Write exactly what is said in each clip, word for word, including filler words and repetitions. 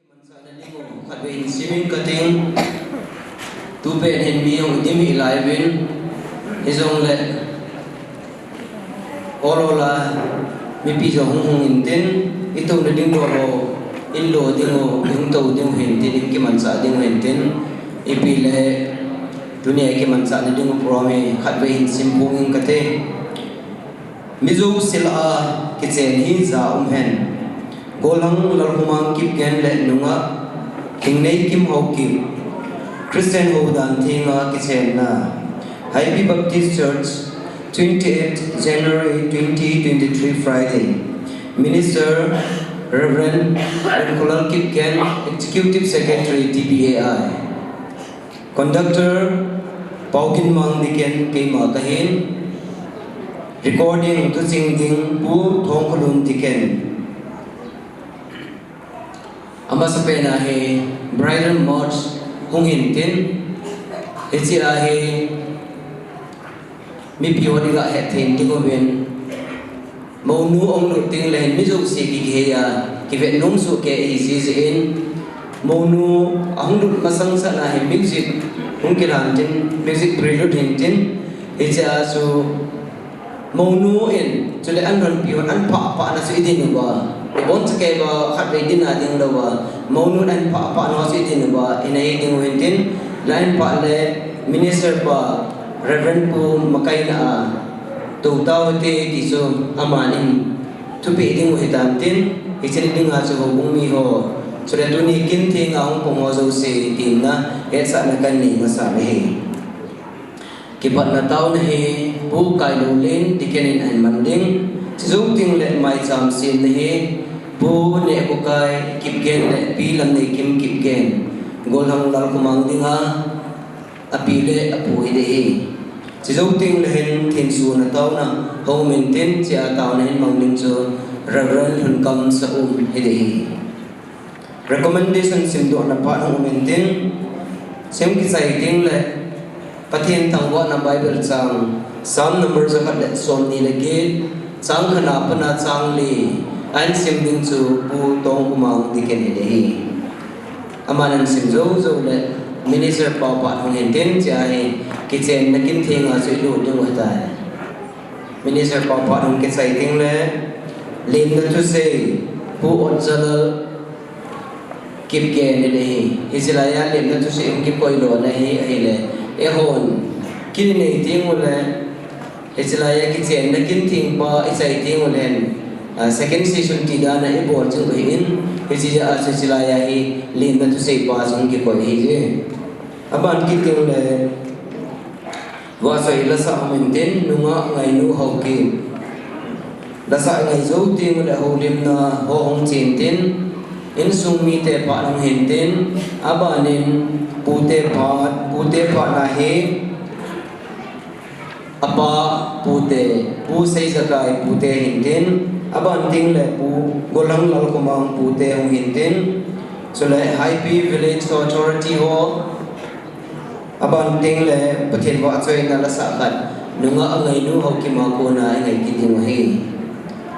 Kimanchahna ding u khatvei hin sim inge kating. Tupen hin mi jong idim hih lai uvin, hijongle ol ol a mipi jong hung hung intin, itouna ding dol ho, inlo ding u, ihung tou ding u hintin, ikimanchah ding u hintin, ipi le tunia ikimanchahna ding u program hi khatvei hin sim phong inge kate. Mizo sil a kichen hi ja um hen. Gollhang Lalkhomang Kipgen le nungah Thingneikim Haokip, Christian Houdan Thenga kichenna, Haipi Baptist Church, twenty-eighth January twenty twenty-three, Friday. Minister, Reverend Renkholal Kipgen, Executive Secretary, T B A I. Conductor, Paoginmang Diken, keima kahin. Recording, tuching ding, Pu Thongkholun Diken. Amasapen a hi bridal march hung hintin, hiche a hi mipi hon iga hethem ding uvin, mounu ahung lut ding le hin mi jouse kihei a, kivet nom soh kei ahi jeh in, mounu ahung lut masang chan a hin music hung kilan tin, music prelude hintin, hiche a chu mounu in, chule anhonpi hon ahin phah phah na chu idin uva, iboncha kei uva khatvei din a ding louva, mounu in ahin phah phah na chu idin uva, inei ding u hintin, le ahin phah le Minister pa, Reverend Pu Makaina a, tou tau hite ti chu aman in thupeh ding u hitan tin, hiche ni ding a chu houbung mi ho, chule tuni kin thenga hung pang ho jouse dinga hetsahna kanei masa u ahi. Kipatna taona hi Pu Kailolin Diken in ahin man ding, chujou teng le maicham semna hi Pu Nehkokai Kipgen le Pi Lamneikim Kipgen, Gollhang Lalkhomang dinga api le apu hiding ahi. Chujou teng le hin thensona taona hung um intin, hiche a taona hin mang ding chu Reverend Lhunkam Saum hiding ahi. Recommendation simdohna phat hung um intin, sim kichai teng le Pathen thangvahna Bible chang Psalm number jakhat le somni le get, chang khatna a pat a chang li ahin sim ding chu Pu Tongkhomang Diken hiding ahi. Aman ahin sim jou jou le Minister pa phat hung hintin, hiche a hi kichenna kin thenga chu ilut ding u ahitai. Minister pa phat hung kichai teng le lemna thusei Pu Otjalal Kipgen hiding ahi. Hiche laiya lemna thusei hung kikoi lona hi ahile, eihon kin inei teng u le, hiche laiya kichenna kin theng pa ichai teng u le, ah, second session ti dan a ibol jing u ahin, hiche jeh a chu hiche laiya hi lemna thusei pa chu hung kikoi ahije. Aban kit teng le, Vahchoi lasa hung um intin, nungah Ngainu Haokip. Lasa ngai jou teng u le houlimna ho hung chen tin, insung mite phat hung hintin, abanin pute phat, pute phat na hi apa pute, Pu Seijakai pute hintin, aban teng le Pu Gollhang Lalkhomang pute hung hintin, chule Haipi Village Authority ho, aban teng le Pathen vahchoina lasa khat, nungah Ngainu Haokip a kona ingai kit ding u ahi.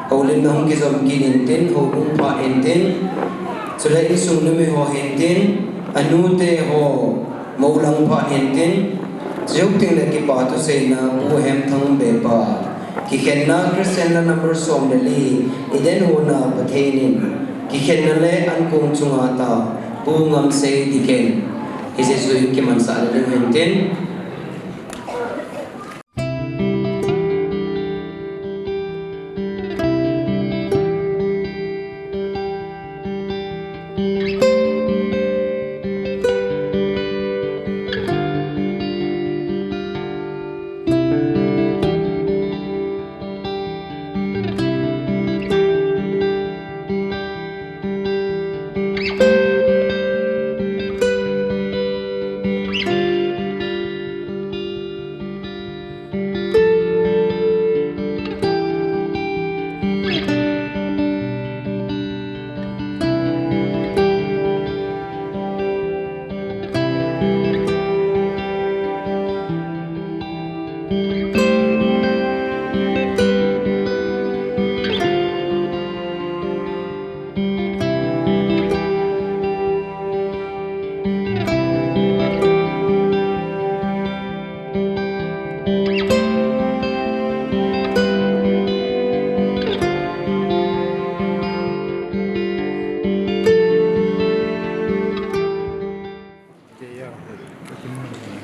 Houlimna hung kijom kit intin, houbung phat hintin, chule insung numei ho hintin, anute ho, moulang phat hintin, chujou teng le kipa thuseina Pu Hemthang Bepa, Kikhenna Christian na number som le li, Eden huna Pathen in kikhenna le ankong chunga tao Pu Ngamsei Diken, hiche chu kimansah le ding hintin.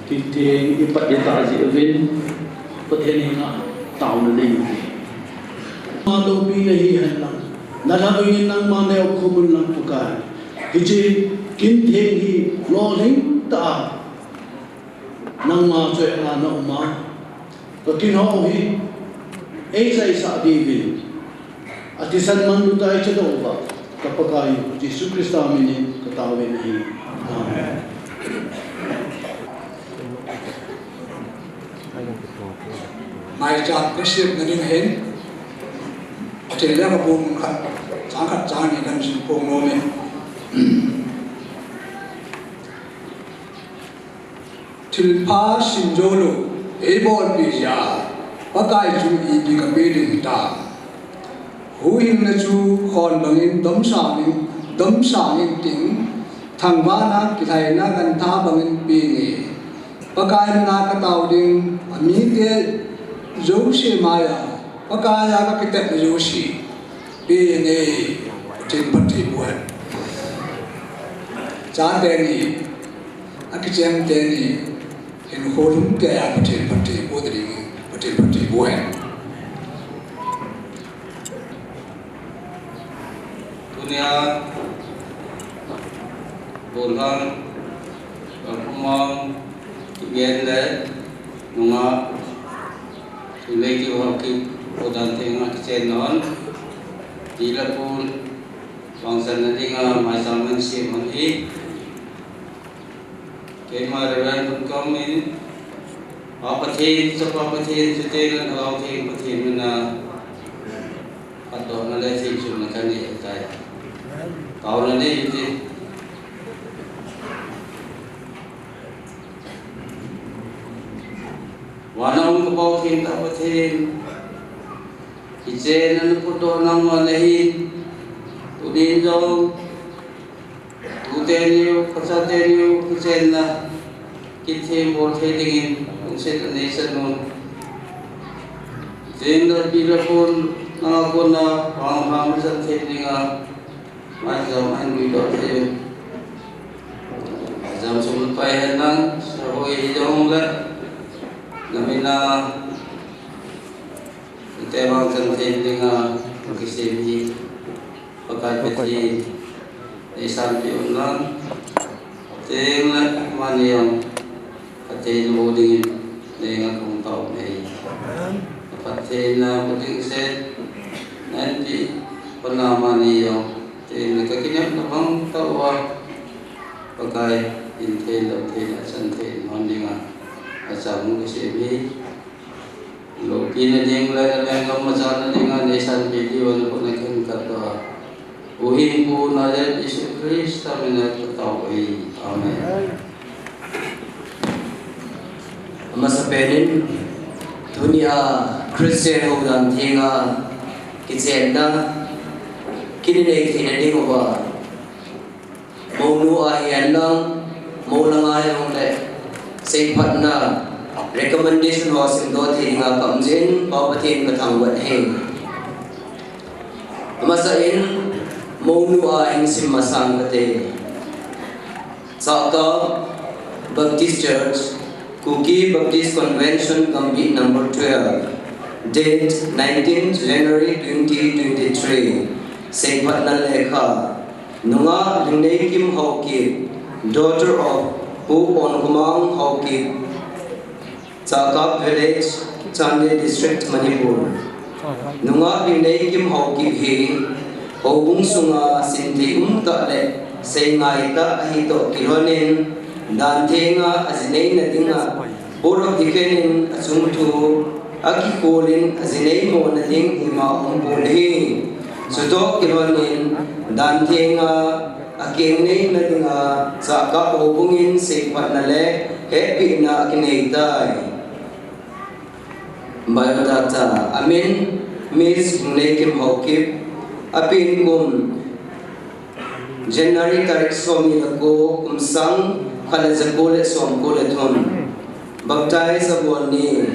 Kitheng ipat itah jeh uvin Pathen henga taona nei ute. Nangma loupina hihen lang, nalhagao in nangma neo khum un lang Pakai. Hiche kitheng hi lolhing tah a nangma choi-atna a um a, ka kin ho hi eichaisah diuvin, athisan manlu tah a eichadoh uva, ka Pakai Jesu Christa min in ka taovin ahi. Amen. Maicham kasem na ding hin, Pathen le ka bung khat, chang khat chang ni kan sim pong nom e. Thilpha simjoulou eibolpi jeh a Pakai chu ipi kape ding hitam. Huhhingna chu khon bangin domsang in, domsang intin, thangvahna kilhaina gantha bangin peng e. Pakai mina katao ding, amite jouse maiya Pakai a kakitepna jouse peng e. Pathen phatthei boh hen. Chate ni, akicheng teni, hinkho lhumkeiya Pathen phatthei boh ding, Pathen phatthei boh hen. Tunia, Bonthang, Kalkhomang, Kigen le, nunga, Thilvei Kihoukim, Houdan Thenga kichen non, ti le pun, vangchanna dinga, maicham ahin sem hon hi. Keima Reverend Phunkham in, Pa Pathen, Chapa Pathen, chuteng le Lhagao Theng Pathen mina, phatdohna le thengchunna kanei ahitai. Taona nei ute. Vana um ka Pau thengtah Pathen, kichenna naputdoh nangma nahin, tunin jong, tute niu, pachate niu, kichenna, kitheng bol thei dingin, lungset anei chan un. Jing le pi le pun, nanga kona, vang vang chan thei dinga, maicham ahin lui doh thei un. Maicham sum pai hen lang, sahoi hijongle, namina, Ute vang chan thei dinga, kisem hi, Pakai Pathen, neisanpeh un lang, chuteng le mani jong, Pathen bou dingin, neinga kong tao nei. Pathen na bou ding se, nanti, pana mani jong, chuteng le kakinepna bang tah uva, Pakai, in thei lou thei le, chan thei hon dinga, achang kisem hi. Loupina ding le lenggam machana dinga neisanpeh diuva nakona kahin kap uva. Huhhingpu Nazareth Jesu Christa mina katao e. Amen. Amasapen in, tunia Christian Houdan Thenga kichenna, kin inei theina diuva. Mounu a hihen lang, mou langa hijongle, seiphatna, Recommendation ho simdoh thei dinga ka um jeh in, Pa Pathen ka thangvah e. Amasa in, mounu a hin sim masang kate. Chahkap Baptist Church, Kuki Baptist Convention Gambih number twelve, date nineteenth January twenty twenty-three. Seiphatna lekha. Nungah Lhingneikim Haokip, daughter of Pu Onkhomang Haokip, Chahkap Village, Chandel District, Manipur. Nungah Lhingneikim Haokip hi houbung sunga sinthei umtah le seingaitah ahi toh kilhonin, danthenga ajineina dinga Board of Deacon in achungthu akikhol in ajineimona ding ima aumpon ahi. Chutoh kilhonin danthenga akengneina dinga Chahkap houbung in seiphatna le hepina akinei tai. Biodata. Amin, Miss Lhingneikim Haokip. Apen kum January tarik somni le ko, kum sang khat le jako le somko le thum. Baptize abol ni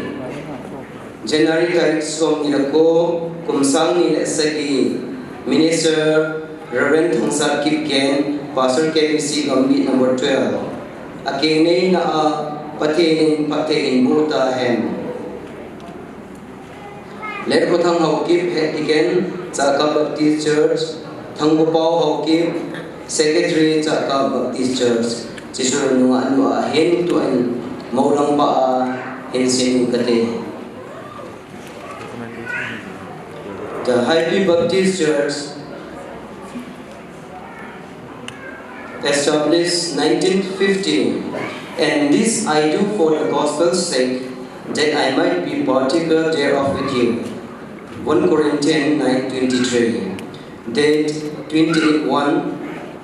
January tarik somni le ko, kum sang ni le sagi. Minister Reverend Thongsat Kipgen, Pastor K B C Gambih number twelve. Akengneina a Pathen in phatthei eiboh tahen. Letkothang Haokip, Head Deacon, Chahkap Baptist Church, Thangbopao Haokip, Secretary, Chahkap Baptist Church. Chuche chu nungah nu ahin, tuin Moulangpa a hin sim kate. The Haipi Baptist Church, established nineteen fifty, and this I do for the gospel's sake, that I might be partaker thereof with you. One Corinthians nine twenty-three. Date twenty-eight one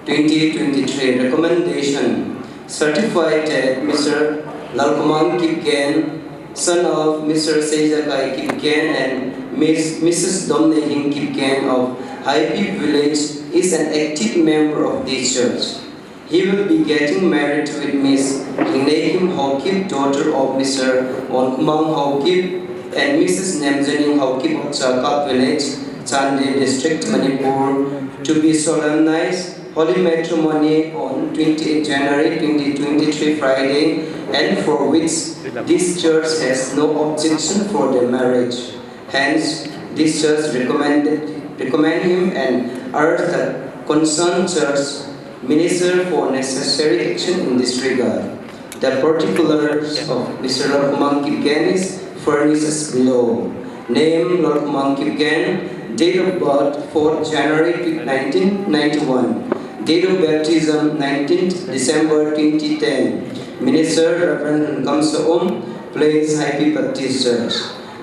twenty twenty-three. Recommendation. Certified that Mister Lalkhomang Kipgen, son of Mister Seijakai Kipgen and Miss, Missus Domnehing Kipgen of Haipi Village, is an active member of this church. He will be getting married with Miss Lhingneikim Haokip, daughter of Mister Onkhomang Haokip and Missus Nemjaning Haokip of Chahkap Village, Chandel District, Manipur, to be solemnized holy matrimony on twenty-eighth January twenty twenty-three, Friday, and for which this church has no objection for the marriage. Hence, this church recommended, recommend him and urge the concerned church minister for necessary action in this regard. The particulars of Mister Lalkhomang Kipgen is furnished as below. Name, Lalkhomang Kipgen. Date of birth, fourth January nineteen ninety-one. Date of baptism, nineteenth December twenty ten. Minister, Reverend Lungkam Soum. Place, Haipi Baptist Church.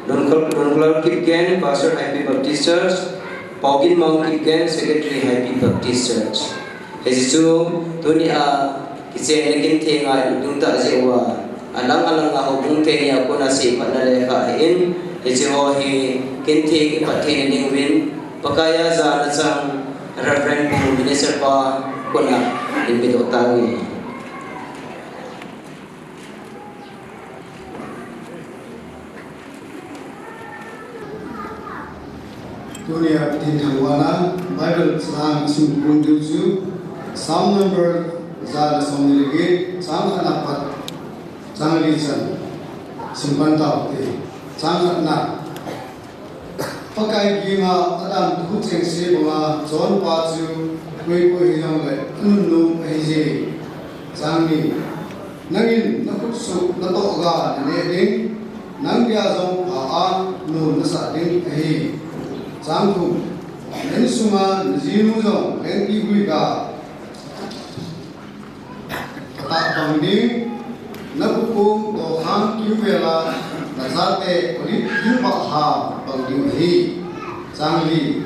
Lungkam, Lungkam Kipgen, Pastor, Haipi Baptist Church. Paoginmang Kipgen, Secretary, Haipi Baptist Church. Hiche chu, tuni a, kichen le kintheng a ilut ding tah jeh uva, alang alang a houbung thei ni a kona seiphatna lekha ahin, hiche ho hi kintheng iphat theina ding uvin, Pakai a jana chang Reverend Pu Minister pa kona hin pedoh tange. Tunia Pathen thangvahna Bible chang isim pon diu chu Psalm number ja le somni le get, chang khatna apat chang li chan sim pan taute. Chang khatna. Pakai kianga adam thu chengse banga chonpa chu koi koi hijongle anunnom ahije. Chang ni. Nangin nakhut suh natoh ga naneh ding, nang dia jong pha a nom nasah ding ahi. Chang thum. Na insunga najinu jong lengpihgui ga phatah bang ding, napupum tokhang kimvel a nachate olive thingpah ha bang ding ahi. Chang li.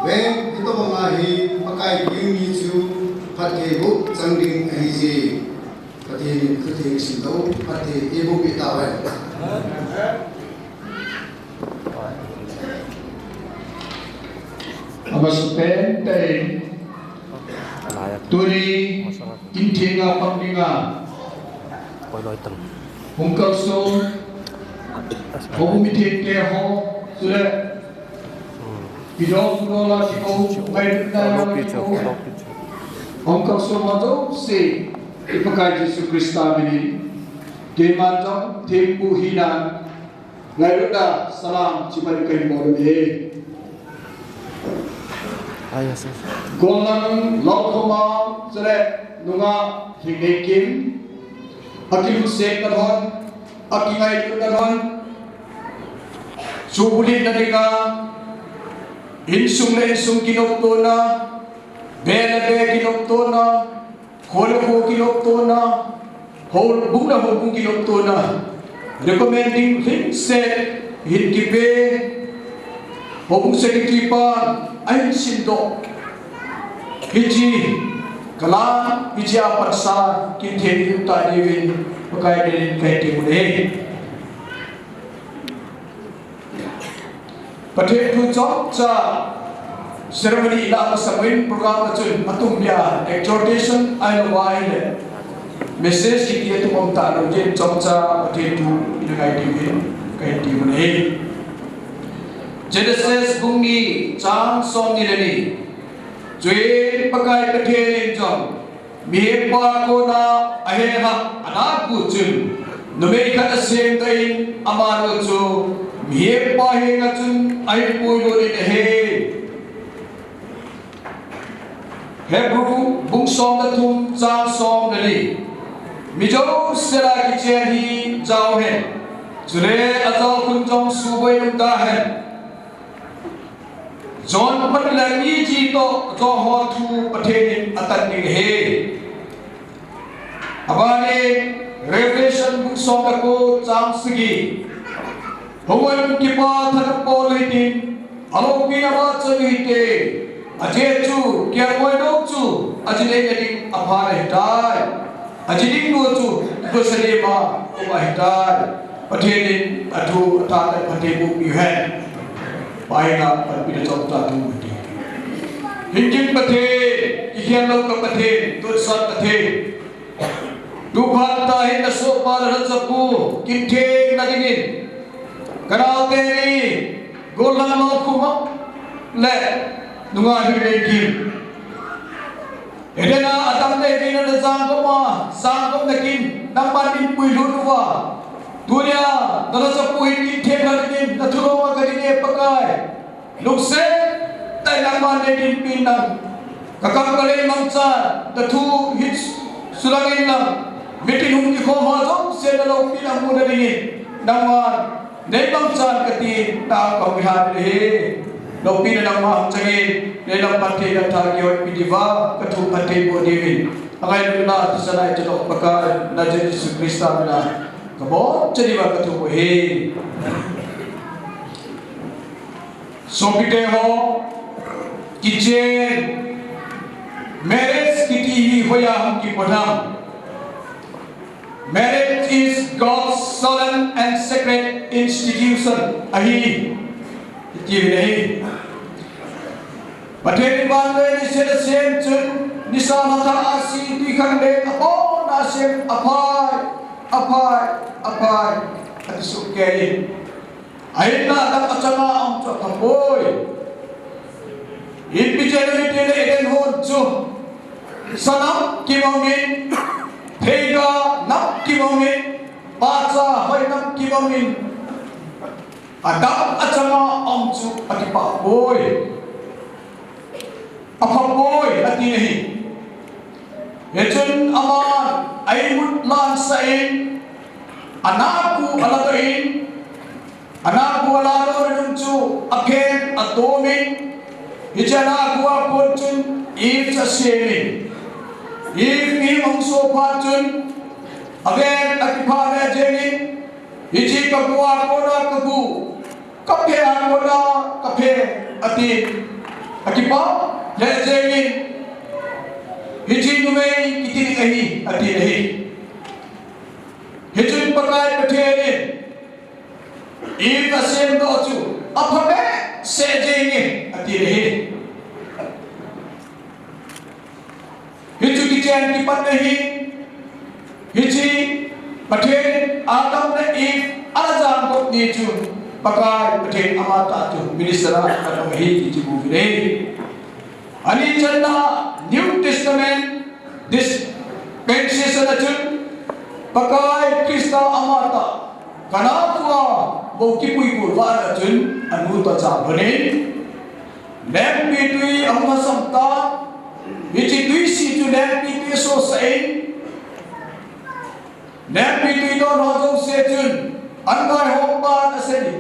Ven, hitobanga hi Pakai kiang mi chu phattheiboh chang ding ahije. Pathen in thutheng simdoh, phatthei eiboh peh tauhen. Amasapen tah in, tuni kintheng a pang dinga, Hung kalson, houbung mithengte ho, chule, kidong dola kikou, ngailutna dola kikou. Hung kalson ho jouse, i Pakai Jesu Christa minin, keiman jong thempu hina, ngailutna salam chibai kahin bol uve. Gollang Longkhumang, chule nungah Lhingneikim, akilungsetna lhon, akingailutna lhon, chubulhitna dinga, insung le insung kinoptona, be le be kinoptona, kho le kho kinoptona, houbung le houbung kinoptona, recommending lhingset hin kipe, houbung secretary pan ahin simdoh, hiche kalan, hiche a pansa kithei diu tah diuvin Pakai minin kahin temmu ahi. Pathen thu chomcha ceremony ilah masang uvin program a chun atum bia exhortation ahilouva ahile message kiti atum um talou jeh in chomcha Pathen thu ina ngai diuvin kahin temmu ahi. Genesis bung ni chang somni le ni. Chuin Pakai Pathen in jong mihempa kona ahenga anapu chun, numei khat asemdoh in, amanu chu mihempa henga chun ahin puilut in ahi. Hebrew bung som le thum chang som le li. Mi jouse lah a kichen hi jao hen, chule ajao khun jong suboi in umda hen. John pan le mi ji toh joh ho thu Pathen in atan ding ahi. Abanin Revelation bung som le ko chang sagi. Hung un, kipa thanop bol u hitin, aloupina vahchoi u hite. Ajeh chu kelngoi lou chu aji neina ding aphat ahitai. Aji ding lou chu Jerusalem a um ahitai. Pathen in athu athat a phatthei boh peh u hen. Pai nga panpina chomcha thu hite. Hing gin Pathen, kikhel lou ka Pathen, tonsot Pathen. Tuphat tah hin nasohpa le lhachapu kintheng na dingin, kanaote ni, Gollang Longkhumang le nungah Lhingneikim, Eden a Adam le Evi in ana jangkhom a, jangkhomna kin nangman nahin puilut uva, tunia nalhachapu hi kintheng na dingin nathu loma kading e Pakai. Lungset tah in nangman neihin dinpeh in lang, kakam kalei mangchan, nathu hin sulang in lang, mitin hung kikhom ho jouse naloupina mu na dingin, nangman neimangchan katin, nang kahin lhan ahi. Loupina nangma hung changin, neilam phattheina thah kihoi peh diuva, kathu phatthei boh diuvin, angailutna thisan a ichol Pakai, na Jesu Christa mina kabonchauva kathum u ahi. Sopite ho, kichen, marriage kiti hi hoiya hung kipan ham? Marriage is God's solemn and sacred institution ahi, kiti ahi. Pathen in vannoi leiset asem chun, nisa lha thah ahsi, twikhanglen apon a asem, aphai, aphai, aphai, ati sohkei. Ahinla adang achanga aum chu aphapoi. Ipi jeh ham itile Eden hon chu sa nam kimangin, theiga nam kimangin, pacha hoi nam kimangin, adang achanga aum chu akipah poi. Aphapoi, ati ahi. Hichun aman a-imut lansah in, anapu aladoh in, anapu aladoh nung chu aphen atom in, hiche anapu a kon chun Eve chu asem in. Eve mihem ahung soh phat chun, aven akiphah lheh jeng in, hiche kabu a kona kabu, kaphe a kona kaphe, ati. Akipah lheh jeng in, hiche numei kiti ding ahi, ati ahi. Hichun Pakai Pathen in Eve asemdoh chu apha behseh jenge, ati ahi. Hichu kichen kipat ahi. Hiche Pathen Adam le Eve ana jangkop ni chu Pakai Pathen amatah chu minister a ana um ahi ti chu mu uvin ahi. Ani channa New Testament dispensation a chun Pakai Christa amatah Kana khua bou kipuipi vah a chun anu toh chang lhon in, lengpitwi ahung lhasam tan, hiche twi sih chu lengpitwi asosah in, lengpitwi don ho jouse chun an ngaihom pan asei in,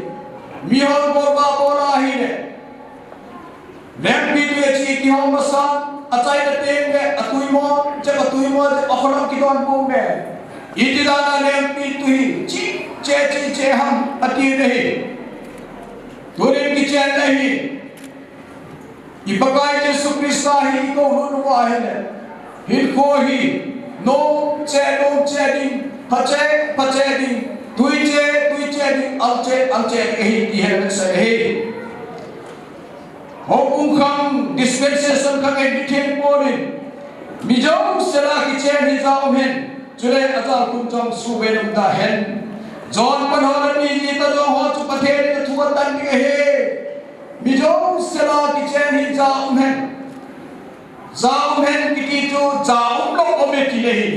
mihon bol ba bol ahile, lengpitwi achi kihou masan, achaina teng le, atwi mo, chep atwi mo, chep akholam kidon pou me. Iti dan a lengpitwi hi, chi che, chi che ham, ati nahi. Tunin kichen nahi. I Pakai Jesu Christa hi i koulut uva ahile, hinkho hi, nom che, nom che ding, pha che, pha che ding, tui che, tui che ding, al che, al che ding ahi, ti hi nasei ahi. Houbung khang dispensation khang a hi mithen bol in, mi jouse lah a kichen hi ja um hen, chule ajal kum jong suhboi in um tahen. John pan ho le mi ji ta jong ho chu Pathen in athu atan ding ahi. Mi jouse lah a kichen hi ja um hen. Ja um hen kiti chu ja um lou um e ti le hi.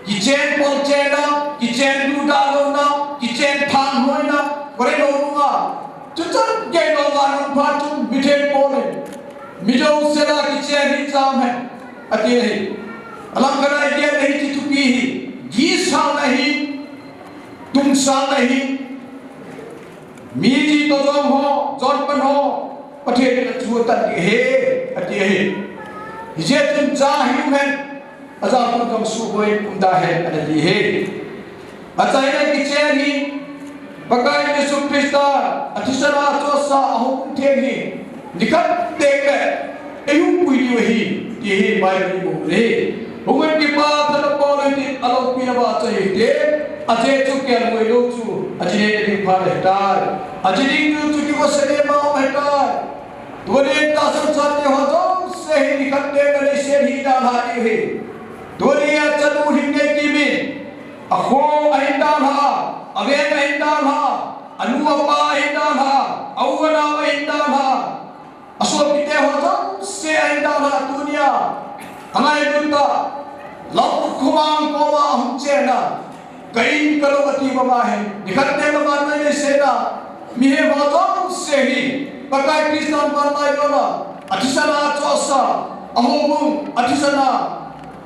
Kichen pon chenna, kichen duda louna, kichen thanghoina, kore lou nunga. Chuchan kei lou nunga nung phat chun mithen bol in, mi jouse lah a kichen hi ja um hen, ati ahi. Alang khat a igel ahi, hiche thupi hi, gisang ahi, tungsang ahi. Mi ji toh jong ho, John pan ho, Pathen in athu atan ding ahi, ati ahi. Hijeh chun ja hi um hen, ajal kum jong suhboi in um tahen, ana ti ahi. Achaina kichen hi, Pakai Jesu Christa, athisan a chohsah, ahung theng hi, nikhat teng le, eihuhpui diu ahi, ti hi Bible in amu ahi. Hung in kipa tha nabol u hitin, aloupina ba chai hite, ajeh chu kelngoi lou chu, ajinei ding pha ahitai. Aji ding chu chu kivotsa ding ma ahitai. Tunin tahsan chate ho jouse hi nikhat teng le leiset hi dalha diu ahi. Tunia chanu lhingnei kimin, akho ahin dalha, aven ahin dalha, anu apa ahin dalha, a-u anao ahin dalha. Asopite ho jouse ahin dalha tunia. Angailut tah. Loukhomang koma ahung chen a. Ka in ka lou ati banga hi. Nikhat teng le vannoi leiset a. Mihem ho jouse hi. Pakai Christa vannoi lona. Athisan a chohsah. Ahoubung. Athisan a.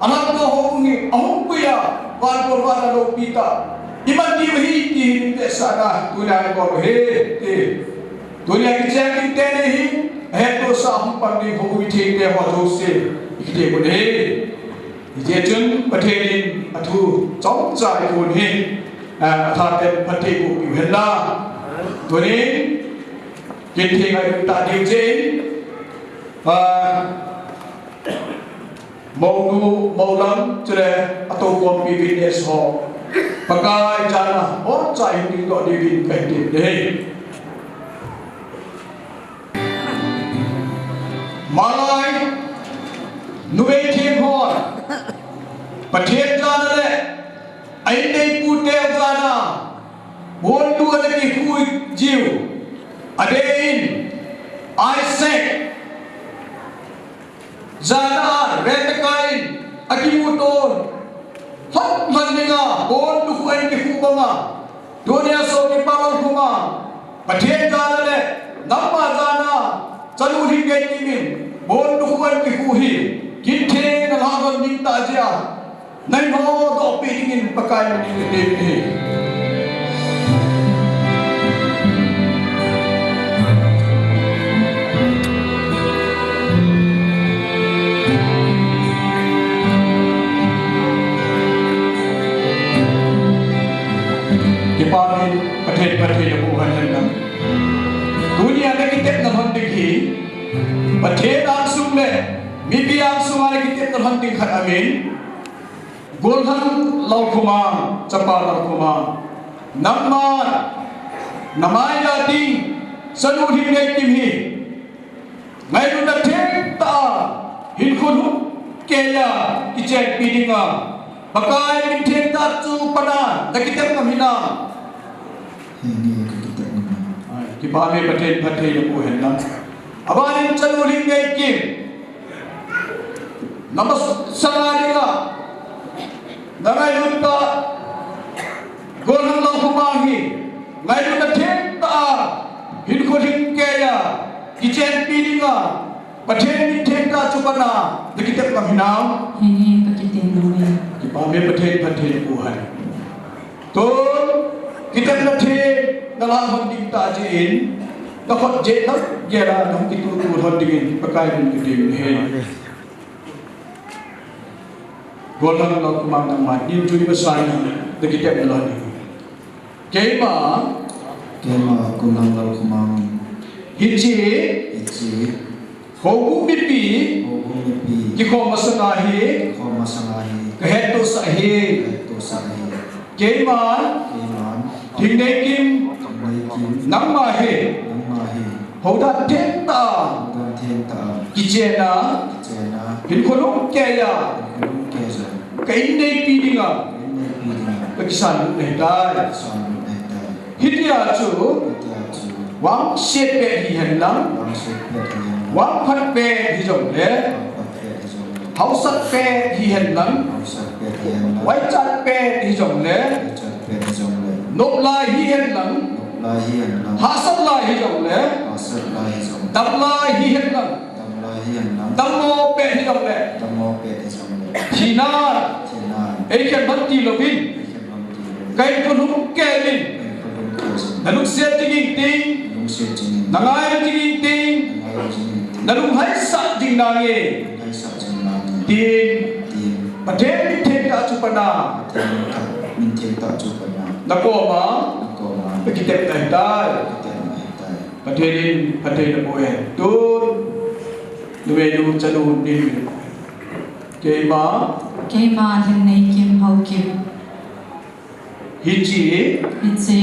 Alamto houbung hi. Ahung pui a. Van bol vana loupi tah. Iman diu ahi ti hi nunvetsahna. Tunia i bol u ahi. Ti. Tunia kichen ding teni hi, ahettohsah a hung pan ding houbung mithengte ho jouse, i kiti u ahi. Hijeh chun Pathen in athu chomcha i phon hi, ah, atha tah in phatthei boh piu hen lang. Tunin, kin thei ngai ta diu jeh in, ah, Mounu, moulam, chule, atoukhompi witness ho. Pakai jana, boncha hin dingdoh diuvin kahin tep uve. Malai, numei theng hon, Pathen jana le, a-in neipute jana, bondu ana kikhu jiu, adeh in, Isaac, jana Rebecca in akimuto lhon lhon dinga, bondu khu ahin kikhu banga, tunia sopi pa Lalkhomang, Pathen jana le, nangma jana, chanu lhingnei kimin, bondu khu ahin kikhu hi, kinthei nalha lhon ding tah jeh a, nahin hodoh peh dingin Pakai min in katep uve. Kipah in Pathen, Pathen aboh hen lang. Tunia nakitepna lhon ding hi, Pathen angsung le mipi angsunga nakitepna lhon ding khat amin, Gollhang Lalkhomang, chapa Lalkhomang. Nangma, namai a ding, chanu lhingnei kim hi. Ngailutna thengtah a, hinkho lhumkeiya, kichenpi dinga. Pakai min theng tah chu pan a, na kitep ngam hinam? Henge, ka kitep ngam e. Ai, kipah e, Pathen phatthei naboh hen lang. Abanin chanu Lhingneikim, na masanga dinga na ngailut tah, Golhang Loukhumang hi ngailutna theng tah a, hinkho lhingkeiya kichenpi dinga, Pathen min theng tah chu pan a, na kitep ngam hinam? Henge, ka kitep ngam e. Kipah e, Pathen phatthei naboh hen. Tun, kitepna theng na lah lhon ding tah jeh in, na khut jet na gel a, na hung kitutu lhon dingin Pakai min katem e. Golhang Loukhumang, nangma, nin chu i masanga na kitepna lhon ding. Keima. Keima, Golhang Loukhumang. Hiche. Hiche. Houbung mipi. Houbung mipi. Kikhom masanga hi. Kikhom masanga hi. Ka hettohsah ahi. Ka hettohsah ahi. Keiman. Keiman. Lhingneikim. Lhingneikim. Nangma hi. Nangma hi. Houdan theng tah a. Houdan theng tah a. Kichen a. Kichen a. Hinkho lhingkeiya. Hinkho lhingkeiya. Ka inneipi dinga. Ka inneipi dinga. Ka kisan lut nahitai. Ka kisan lut nahitai. Hitia chu. Hitia chu. Vangset pet hihen lang. Vangset pet hihen lang. Vangphat pet hijongle. Vangphat pet hijongle. Hausat pet hihen lang. Hausat pet hihen lang. Vaichat pet hijongle. Vaichat pet hijongle. Nop lai hihen lang. Nop lai hihen lang. Hahsat lai hijongle. Hahsat lai hijongle. Dam lai hihen lang. Dam lai hihen lang. Dammo pet hijongle. Dammo pet hijongle. Thinan. Thinan. Eikhen lhon tilouvin. Eikhen lhon tilouvin. Kahin khut lhung kei in. Kahin khut lhung kei in. Na lungset jing inting. Na lungset jing inting. Na ngailu jing inting. Na ngailu jing inting. Na lunglhaisah jing nange. Lunglhaisah jing nange. Tin. Tin. Pathen min theng tah chu pan a. Pathen min theng, min theng tah chu pan a. Na koma. Na koma. Na kitep nahitai. Kitep nahitai. Pathen in phatthei naboh hen. Tun, numei nu chanu Lhingneikim. Keima. Keima Lhingneikim Haokip. Hiche. Hiche.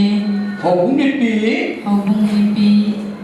Houbung mipi. Houbung mipi.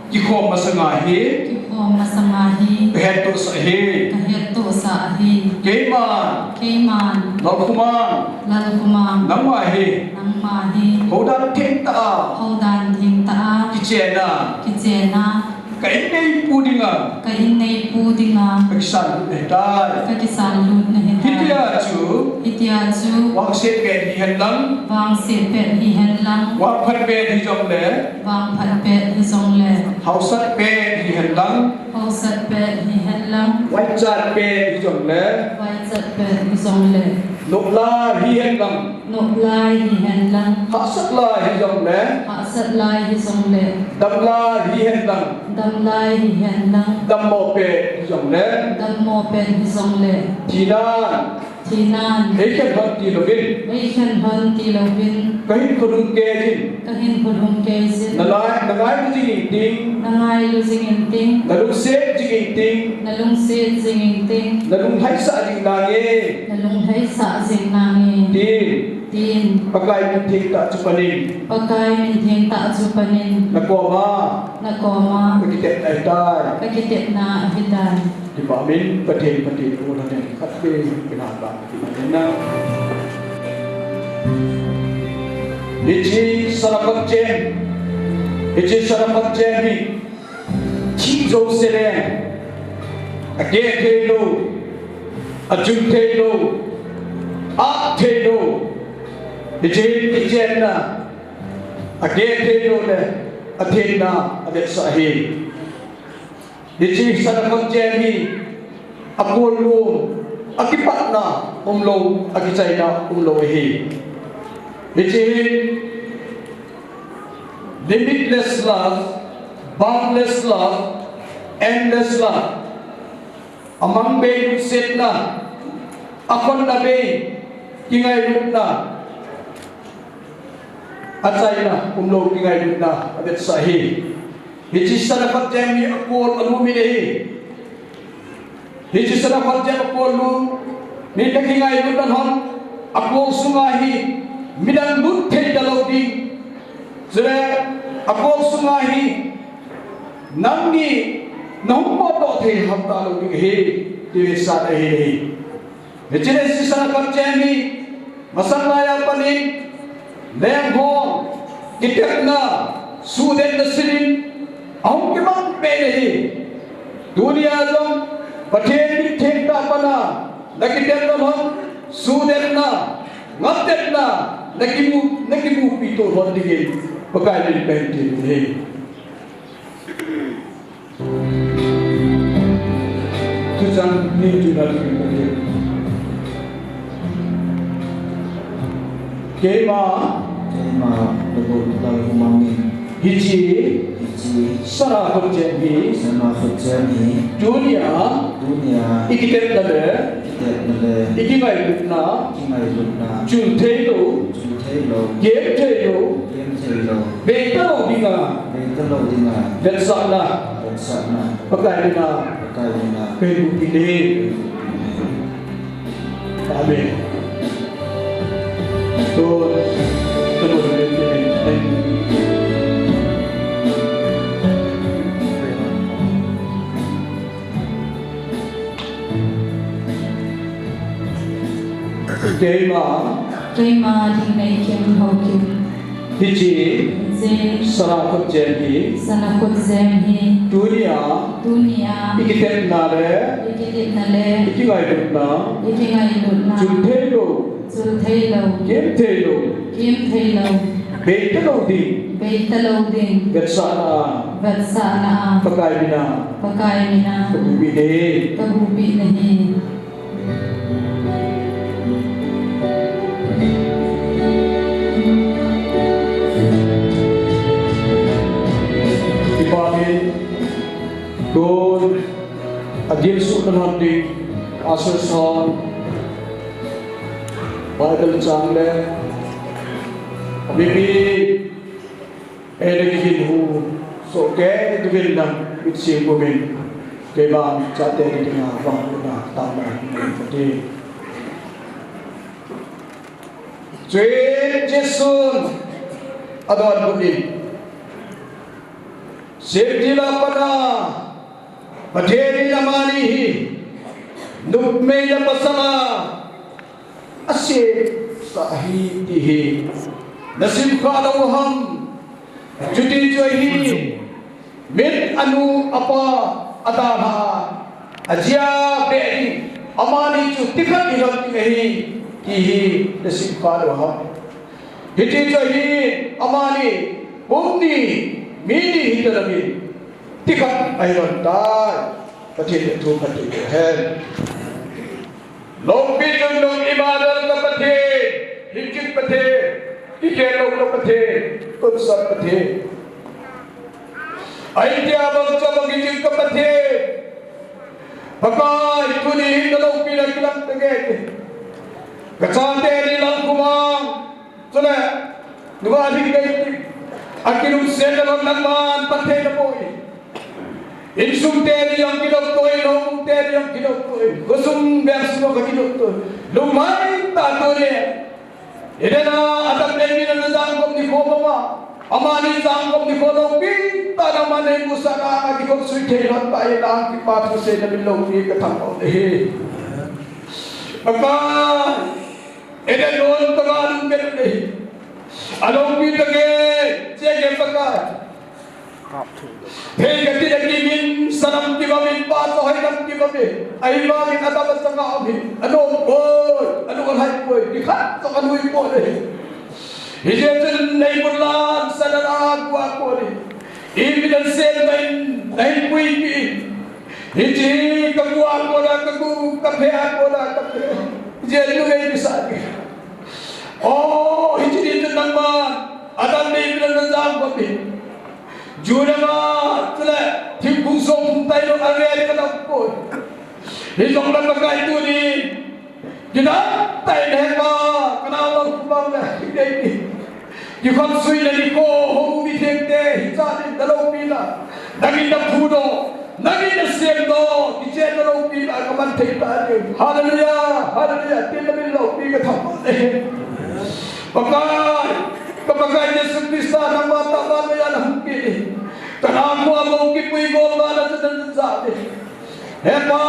Kikhom masanga hi. Kikhom masanga hi. Ka hettohsah ahi. Ka hettohsah ahi. Keiman. Keiman. Loukhumang. Loukhumang. Nangma hi. Nangma hi. Houdan theng tah a. Houdan theng tah a. Kichen a. Kichen a. Ka inneipu dinga. Ka inneipu dinga. Ka kisan lut nahitai. Ka kisan lut nahitai. Hitia chu. Hitia chu. Vangset pet hihen lang. Vangset pet hihen lang. Vangphat pet hijongle. Vangphat pet hijongle. Hausat pet hihen lang. Hausat pet hihen lang. Vaichat pet hijongle. Vaichat pet hijongle. Nop lai hihen lang. Nop lai hihen lang. Hahsat lai hijongle. Hahsat lai hijongle. Dam lai hihen lang. Dam lai hihen lang. Dammo pet hijongle. Dammo pet hijongle. Thinan. Thinan. Eikhen lhon tilouvin. Eikhen lhon tilouvin. Kahin khut lhung kei in. Kahin khut lhung kei in. Na lai, na ngailu jing inting. Na ngailu jing inting. Na lungset jing inting. Na lungset jing inting. Na lunglhaisah jing nange. Na lunglhaisah jing nange. Tin. Tin. Pakai min theng tah chu panin. Pakai min theng tah chu panin. Na koma. Na koma. Ka kitep nahitai. Ka kitep nahitai. Kipah in, Pathen, Pathen, u na nen khat ve, kina ka, kina na. Hiche sana phat jem. Hiche sana phat jem hi. Thil jouse le. Akeh thei lou. Achun thei lou. Athei lou. Hiche hi kichenna. Akeh thei lou le. Athenna. Avetsah ahi. Hiche sana phat jem hi, akol lou, akipatna umlou, akichaina umlou ahi. Hiche hi limitless love, boundless love, endless love. Amang bei lungsetna, akhonna bei, kingailutna, achaina umlou kingailutna avetsah ahi. Hiche sana phat jem hi akol alum in ahi. Hiche sana phat jem akol lum in na kingailut nalhon, akol sunga hi midang lut thei talou ding. Chule akol sunga hi nangni nahung potdoh thei ham talou ding ahi, ti vetsahna ahi. Hiche le hiche sana phat jem hi, Masang laiya panin, leng ho, kitepna, sudetna sinin, ahung kimang peh in ahi. Tunia jong, Pathen mithengtah pana, nakitepna lhon, sudetna, ngamtetna, nakimu, nakimupi to lhon dingin, Pakai min kahin thum e. Thuchang ni tuna tuna. Keima. Keima, Labo Lalkhumang in. Hiche. Hiche. Sana khutjem hi. Sana khutjem hi. Tunia. Tunia. Ikitepna le. Ikitepna le. Ikingailutna. Ikingailutna. Chul thei lou. Chul thei lou. Kem thei lou. Kem thei lou. Bei talou dinga. Bei talou dinga. Vetsahna. Vetsahna. Pakai mina. Pakai mina. Kahin bupeh e. Amen. To, to, to, to, to, to, to, Keima. Keima Thingneikim Haokip. Hiche. Hiche. Sana khutjem hi. Sana khutjem hi. Tunia. Tunia. Ikitepna le. Ikitepna le. Ikingailutna. Ikingailutna. Chul thei lou. Chul thei lou. Kem thei lou. Kem thei lou. Bei talou ding. Bei talou ding. Vetsahna. Vetsahna. Pakai mina. Pakai mina. Kahin bupeh e. Kahin bupeh e. Kipah in, tun, agilsuhna lhon ding, Pastor Son, Bible chang le, abibi, Ei, nagigin hu, sohkei, nagigin lang, mitsim pumin, keiman, chate ni dinga, vang luna, tama, ni pati. Chuin Jesun, adonbut in. Semtil a pat a, Pathen in amani hi, numei le pasal a, asem sah ahi ti hi. Nasim kha lou ham. Chuti chu ahi. Min anu apa adalha. Ajia beh ding. Amani chu tikhat hilou ding ahi. Ti hi nasim kha lou ham. Hiti chu ahi. Amani kum ni, mi ni hita lou ding. Tikhat ahilou tai. Pathen in thu khat ti hen. Loupi chungnung Immanuel ka Pathen, hinkit Pathen, kikhenlou ka Pathen, tonsot Pathen. Ahin tia bang cha bang hinkit ka Pathen. Pakai tuni hin na loupina kilang tange. Ka chate ni Lalkhumang. Chule, nunga ding dei, akilungset na lhon nangman phatthei napoi. Insung teni jong kidop toi, lou teni jong kidop toi. Khosung veng sung jong kidop toi. Lunghang tah tuni. Eden a, Adam le Eve in ana jangkop nikho banga. Amani jangkop nikho loupi tah nangman neimusah a, akikop sui thei lhon tah in, nang kipa thusei namin loupi kathangvah e. Pakai. Eden lon tanga lungkhen nei. Aloupi tange, chenge Pakai. Thei kati na kimin, sanam kimamin, pa tohoi nam kimamin. Ahivangin Adam achanga um hi. Anom poi, alung alhai poi. Nikhat toh alui poi nei. Hijeh chun nei mun lan, sana na gua poi nei. Eve in asem na in, nahin puipi in. Hiche ka gu a kona ka gu, ka phe a kona ka phe. Hiche numei kisah ni. Oh, hiche ni chu nangman, Adam le Eve in ana jangkop in. Juda ma, chule, thingphung som phung tailou a ve le ka dam poi. Hijongle Pakai tuni. Kidang tah in hepa, ka nao Lalkhumang le, kidei ni. Kikhopsuina nikho, hou mithengte, hichan in na loupina. Nangin na phudoh, nangin na semdoh, kichen na loupina, ka man thei tah in. Hallelujah, hallelujah, tin namin loupi kathangvah e. Pakai, ka Pakai Jesu Christa, nangma tah vannoi a nahung kit in. Ka nao kho a mou kipui golna na chu na ja e. Hepa,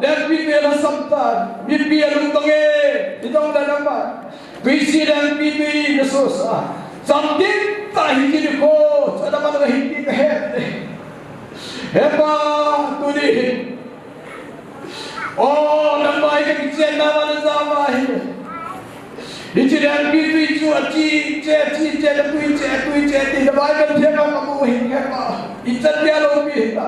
lengpitwi lhasam tan, mipi alungdong e, hijongle nangman. Tuichi lengpi tui nasosa. Chamtin tah hi kini ko. Chana man ka hi ki ka he. He Pa, tuni. O, nang mai ka kichen na ma na ja ma hi. Hichi lengpi tui chu achi, che, chi, che, na tui, che, tui, che, ti na mai ka thia ka mu hi, he Pa. I chan dia lo pi ta.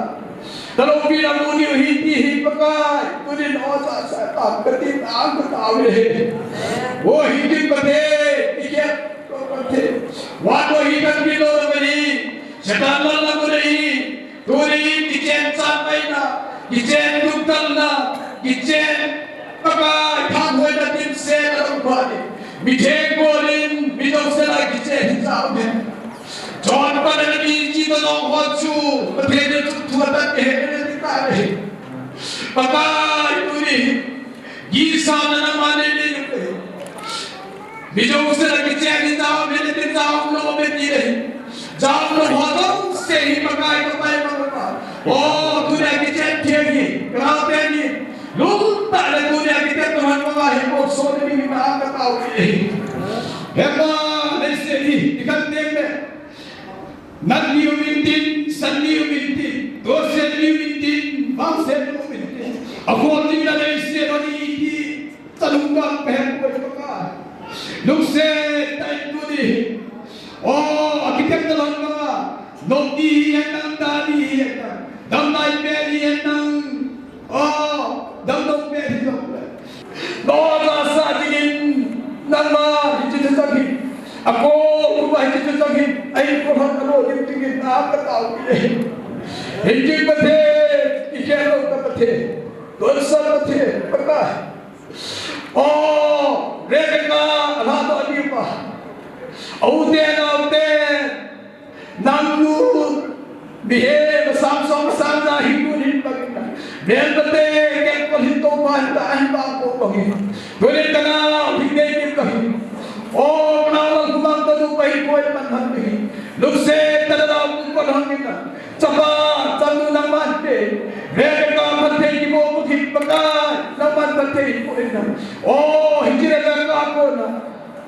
Ka lo pi na mu ni hi ti hi Pakai. Tunin o sa sa ta ka ti ta ka ta ve. O hi ti pa te, i ke pa te. Wa ko hi kan pi lo na ni. Satan la la ko ni. Tuni kichen chan maina, kichen dukdalna, kichen Pakai thanghoina dimset a um phat in, mi theng bolin, mi dousel a kichen hi jao hen. Chonpatna le mi chi to nong ho chu, Pathen in chu thu a tat ke he le ti ta le. Pakai tuni, gisa na na ma ne ne. Mi jouse la kichen hi jao, mi le tin jao, lo me ti le. Jao lo ho jouse hi Pakai ka pai ma ma. O, tu le kichen thei hi, ka te ni. Lum ta le tu le kichen tu han ma hi ko so ni mi ma ka tao ni. He Pa, le se ni, ti kan te le. Nat ni u min tin, san ni u min tin, dosen ni u min tin, vangsen ni u min tin. A ko ni na le se lo ni ti. Chalungdam pehpeh Pakai. Lungset tah in tuni. O, akitepna lhon banga. Nomdi hi hen lang, dadi hi hen lang. Damnai pet hi hen lang. O, damdong pet hi lang. Noah jasa dingin nangma hiche chu chang hin. Ako, uva hiche chu chang hin. Ahin kolhon alo ding dingin na ka tao hi. Hiche Pathen, i khen lou ka Pathen. Tonsot Pathen, Pakai. O, Rebecca, alhado aliu pa. Aute, naute, nangnu, mihem, masang song, masang ja, hindu, hin bagin na. Mel bate, kel kol hin to pa, hin ta, hin ba ko bagin. Tole kana, hin de, hin bagin. O, na, na, kumang to, pa, hin ko, man, han, bagin. Lukse, ta, na, ko, han, bagin na. Chapa, chanu nangman te, Rebecca phatthei kiboh u hi Pakai, nangman phatthei boh in. O, hiche Rebecca kona.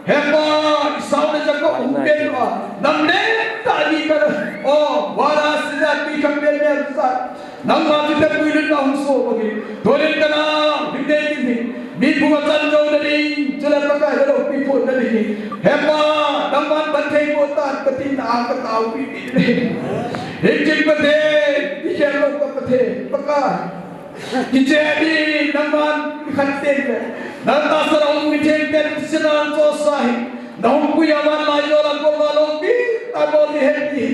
He Pa, Esau le Jacob hung pen a. Nam le ta ni ka. O, wala sida ti kam pen pen sa. Nangma ti te pui le na hung so boh hi. Tole kana, hinde ni. Mi phung a chan jou na ding, chule Pakai le loupi phot na ding. He Pa, nangman phatthei boh tan, kati na ka tao pi pi le. Hiche Pathen, i khen lou ka Pathen, Pakai. Kiche ni nangman khat ten le. Nang tahsa a um mi theng ten sinan cho sa hi. Na hung pui a van lai yo la ko va loupi, ta bol ni he ni.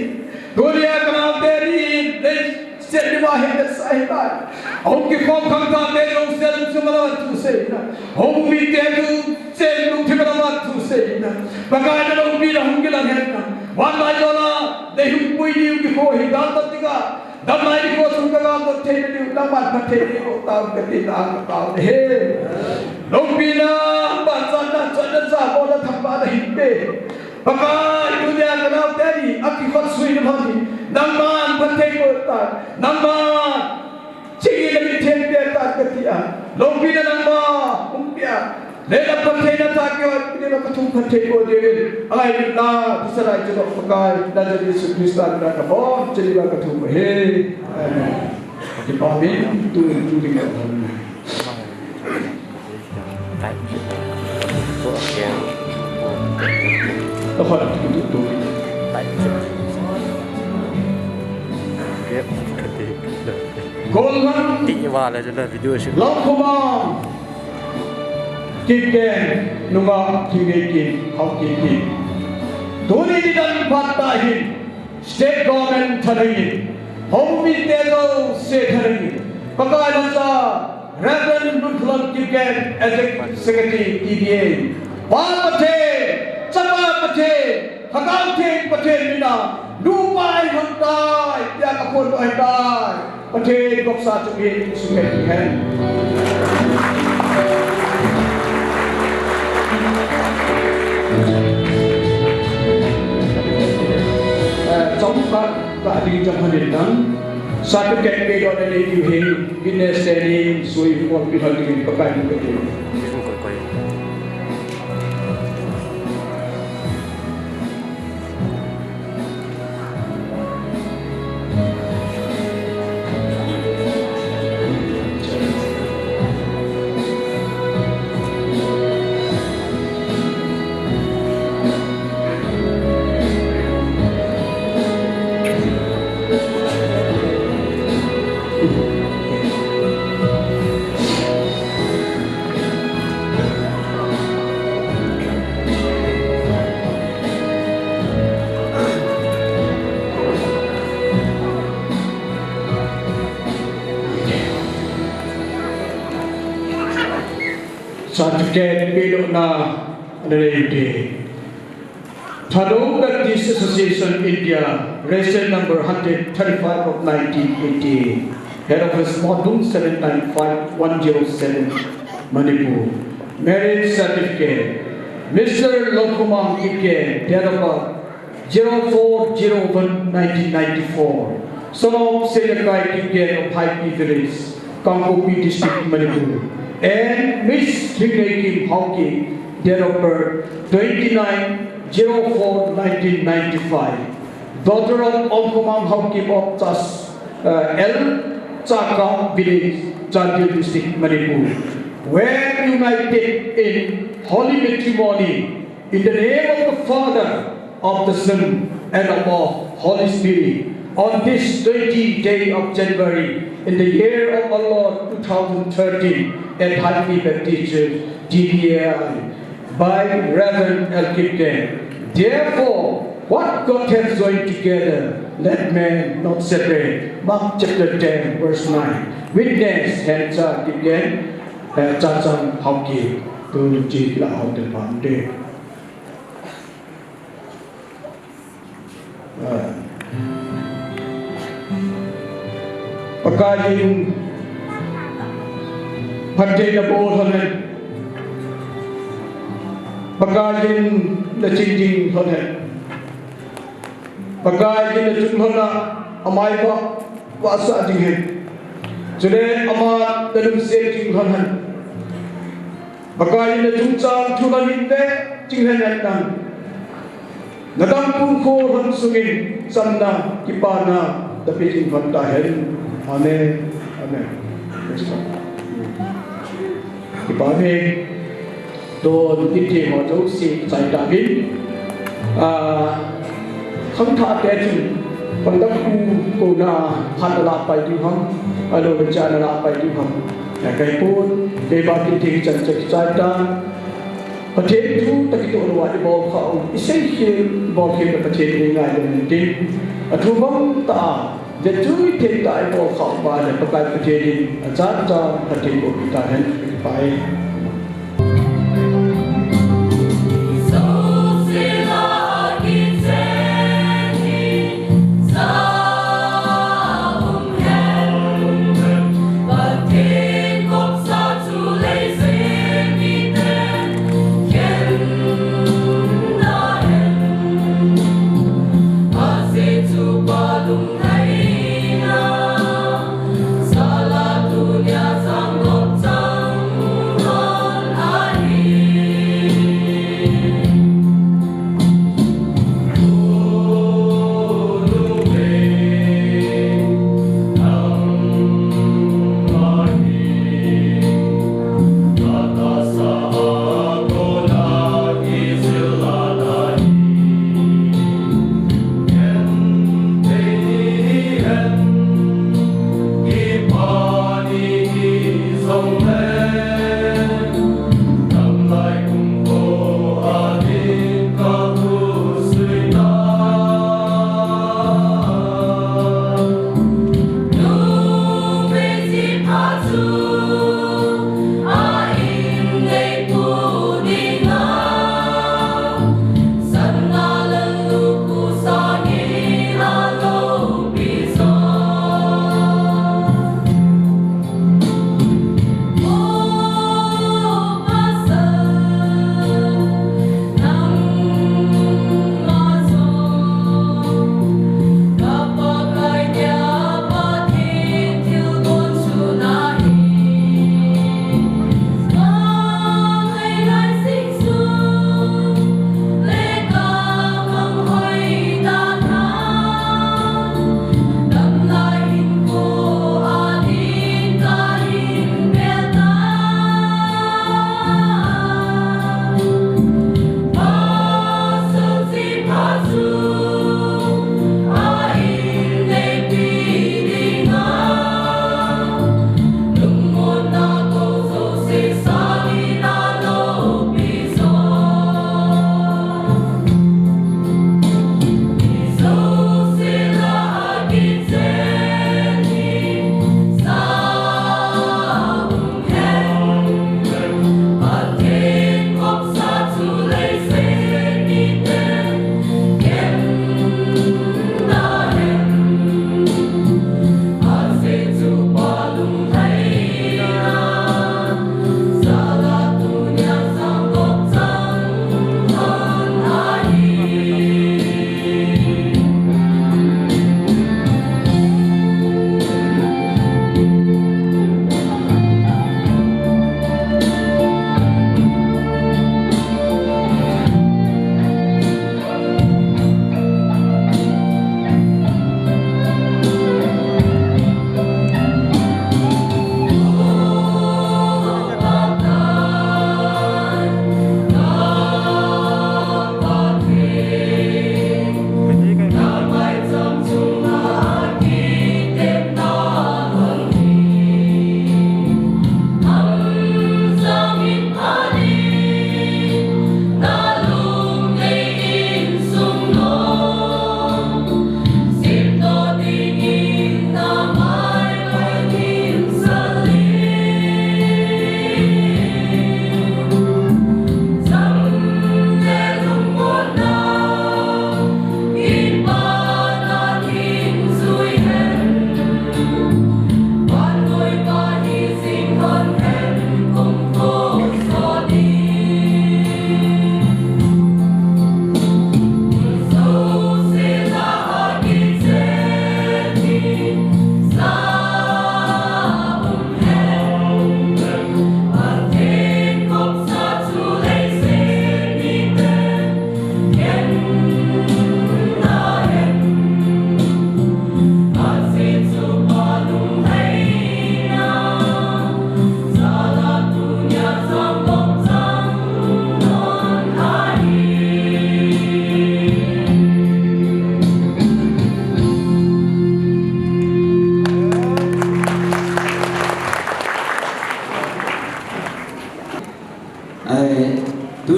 Tuni a kana te ni, nei Seti va hi te sa hi tai. Ahung kikhom khang tha te jong sel chu ma la thu sei na. Ahung mi te chu sel lu thi ma la thu sei na. Pakai na lo mi na hung kilang hen na. Van lai lo la, de hung pui ni u kikho hi dan ta ti ka. Dan lai ni ko sung ka ga ko thei ni u, dan ban ka thei ni ko ta ka ti na ka ta he. Lo mi na, ba sa na, sa na sa ko la tham ba na hi te. Pakai, tunia ka naote ni, akikhot sui na phat hi, nangman phatthei boh tan, nangman, chingin na mithen pe tan kati a, loupina nangma, umpia, le na phatthei na ta keo, pini na kathum phatthei boh diu, angai na, tisalai chu Pakai, na Jesu Christa na ka bon, chili ba kathum he. Amen. Kipa min, tu, tu, tu, tu, Golhang Lamkhoma Kipgen nunga Thingneiki Haokip hi. Tuni nidan phat tah hin State Government thalheng in, Home Minister jouse thalheng in, Pakai lhacha, Reverend Lunkholam Kipgen, Executive Secretary, T B A. Pa Pathen, Chapa Pathen, Lhagao Theng Pathen mina, nupa eihon tai, tia kaphondoh ahitai. Pathen gopsa chu mi sukhen hen. Eh, chomkhat ka ding chang hanin lang. Certificate pe doh na nei diu hi, witness te ni, sui, form pi thal ding Pakai min ka ti. Certificate pelutna ana nei ute. Thadou Baptist Association India, register number hundred thirty-five of nineteen eighty, head office Motbung seven nine five one zero seven, Manipur. Marriage certificate. Mister Longkhomang Kipgen, date of birth zero four zero one nineteen ninety-four, son of Seilakai Kipgen of Haipi village, Kangpokpi district, Manipur, and Miss Lhingneikim Haokip, date of birth twenty-nine zero four nineteen ninety-five, daughter of Ongkhomang Haokip of Chas-, uh, L Chakam village, Chandel district, Manipur, were united in holy matrimony in the name of the Father, of the Son, and of the Holy Spirit, on this twenty day of January, in the year of our Lord two thousand thirteen, at Haipi Baptist Church, D B A I, by Reverend L Kipgen. Therefore, what God has joined together, let man not separate. Mark chapter ten, verse nine. Witness, Hencha Kipgen, eh, Chachang Haokip, tu chi la hau te pan de. Ah. Pakaiyin phattheina bol lhon hen. Pakaiyin naching ding lhon hen. Pakaiyin nachung lhon a, amai vah, vahsah ding hen. Chule ama nalungset ding lhon hen. Pakaiyin nachungchang thu lhon hinte, ching lhon hen nang. Nadam pungkho lhon sungin chamna, kipana napeh jing lhon tahen. Amen. Amen. Praise God. Kipah e. Tun, kiti ho jouse chai tauvin. Ah, khangthah te chun, pangdam pu kona phat nalahpai diu ham, ahilou le cha nalahpai diu ham. Kaipon, keiba kiti chan chai ta. Pathen thu toh kitoh louva ibol khah u, isei khel, ibol khel le Pathen in eingai lou intin. Athu bang tah a, vetjui thei tah a ibol khah uva le Pakai Pathen in achatchan phatthei boh peh tahen, kipah e.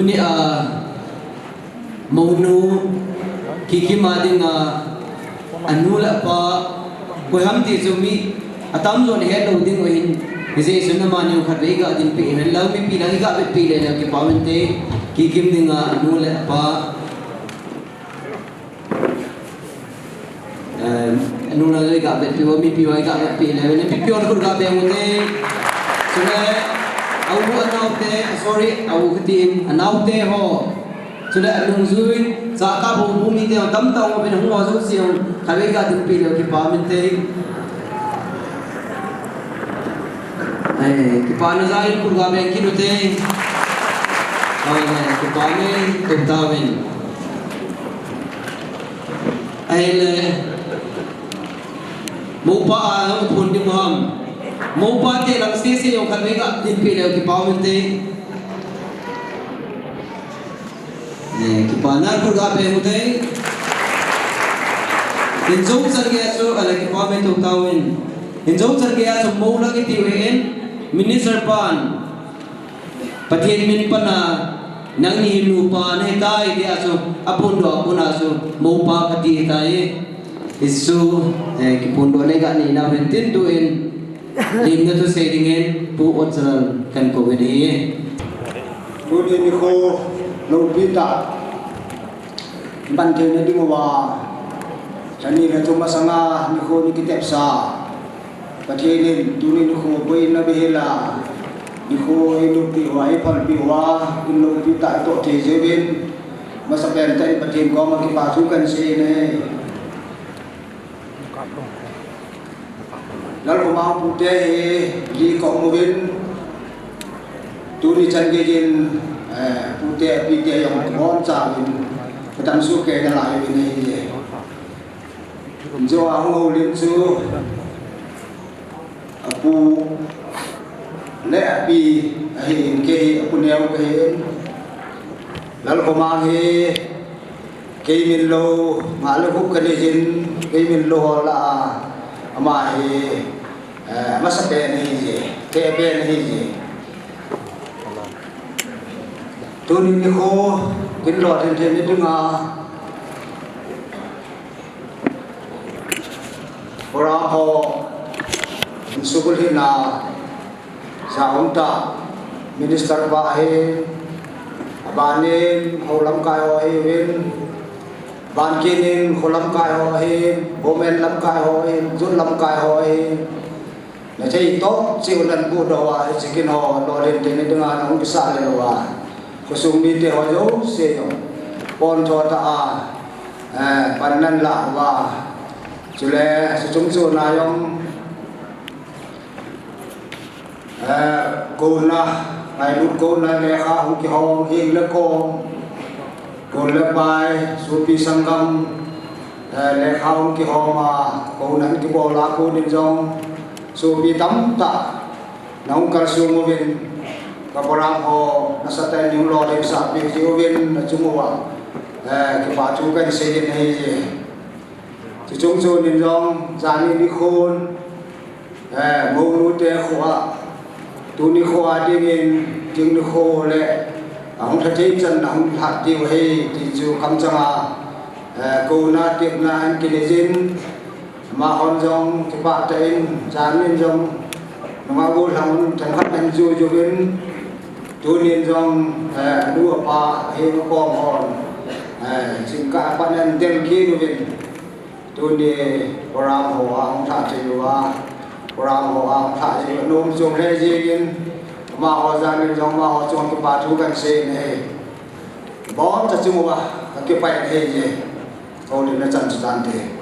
Tuni a, mounu, Kikim a dinga, anu le apa, koi ham ti chu mi, atamjo nahet lou ding u ahin, hijeh chun amani u khatvei iga dinpi hen lang, mipi lang iga vetpi le le kipah uvinte, Kikim dinga, anu le apa. Eh, nunga le ga vetpi u, mipi u ga vetpi le, mipi u khut ga beng ute. Chule, a u anaote, sorry, a u kati in, anaote ho. Chule, anungjui, chakap ho, bu mite ho, tamtah ho, ben hung ho, jouse ho, khatvei ga dinpi le, kipah uvinte. Eh, kipana jal in khut ga beng kit ute. Amen, kipah in, tum tauvin. Ahile, moupa a hung phun ding u ham. Moupa te lang sese jong khatvei ga dinpi le kipah uvinte. Ne, kipana khut ga beng ute. Injou chan gei a chu, ale kipah in tum tauvin. Injou chan gei a chu mou lang iti uvin, minister pan. Pathen min pana, nangni hi nupa nahitai, tia chu, aphondoh a kona chu, moupa kati hitai. Hichu, eh, kiphondoh le ga neina uvin tin tun, limna thusei dingin, Pu Otchalal kakou uvin ahi. Tuni nikho, loupi tah, iman theina diuva, lhani lha thum masanga, nikho ni kitepsa. Pathen in tuni nikho boina bihela, nikho hi loupi uva, hi phalpi uva, in loupi tah itoh thei jeh uvin, masapen tah in Pathen koma kipa thu kahin sei in ahi. Lalkhomang pute hi, kikou uvin, tuni chan gei in, eh, pute, pite jong kibon chauvin, katam soh kei nalai uvin ahi. Injo a hung houlim chu, apu le api ahin, kei hi apu neo kahin. Lalkhomang hi, kei min lou, ngah le khup kanei jin, kei min lou ho lah a, ama hi, eh, masapen ahije, tehpen ahije. Tuni nikho, kin lolhin theina dinga, program ho, insukul hina, sa umtah, minister pa ahin, abanin, hou lamkai ho ahiuvin, abankit in, kho lamkai ho ahin, government lamkai ho ahin, youth lamkai ho ahin, nathei toh cheh u nan buhdoh uva, hiche kin ho, lolhin theina dinga, nahung kisah lel uva, khosung mite ho jouse jong, pontho tah a, eh, pan nan lah uva, chule, chuche chung chon a jong, eh, kouna, ngailut kouna, lekha hung kihong, heng le kom, kon le pai, sopi sanggam, eh, lekha hung kihong a, kouna hung kibol a, konin jong, sopi tamtah, nahung kalsong uvin, ka program ho, nasatah in nahung lolhinsahpi jiuvin, nachung uva, eh, kipa thu kahin sei in ahije. Chuche chung chon in jong, jani nikhon, eh, mounu te kho a, tuni kho a dingin, jing nikho le, ahung lha thei chan, ahung lha diu ahi, ti chu kamchang a, eh, kouna, tepna, ahin kinei jin, amahon jong, kipah tah in, janin jong, nungah gollhang un, themkhat ahin ju ju uvin, tunin jong, eh, anu apa, ahin akom hon, eh, jingkah a pat in ahin del kit uvin, tuni program ho ahung lha thei uva, program ho ahung lha thei uva, nom chom lheh jengin, amaho janin jong amaho chunga kipa thu kahin sei in ahi. Boncha chung uva, kakipah in ahije. Houlimna chan chu tante.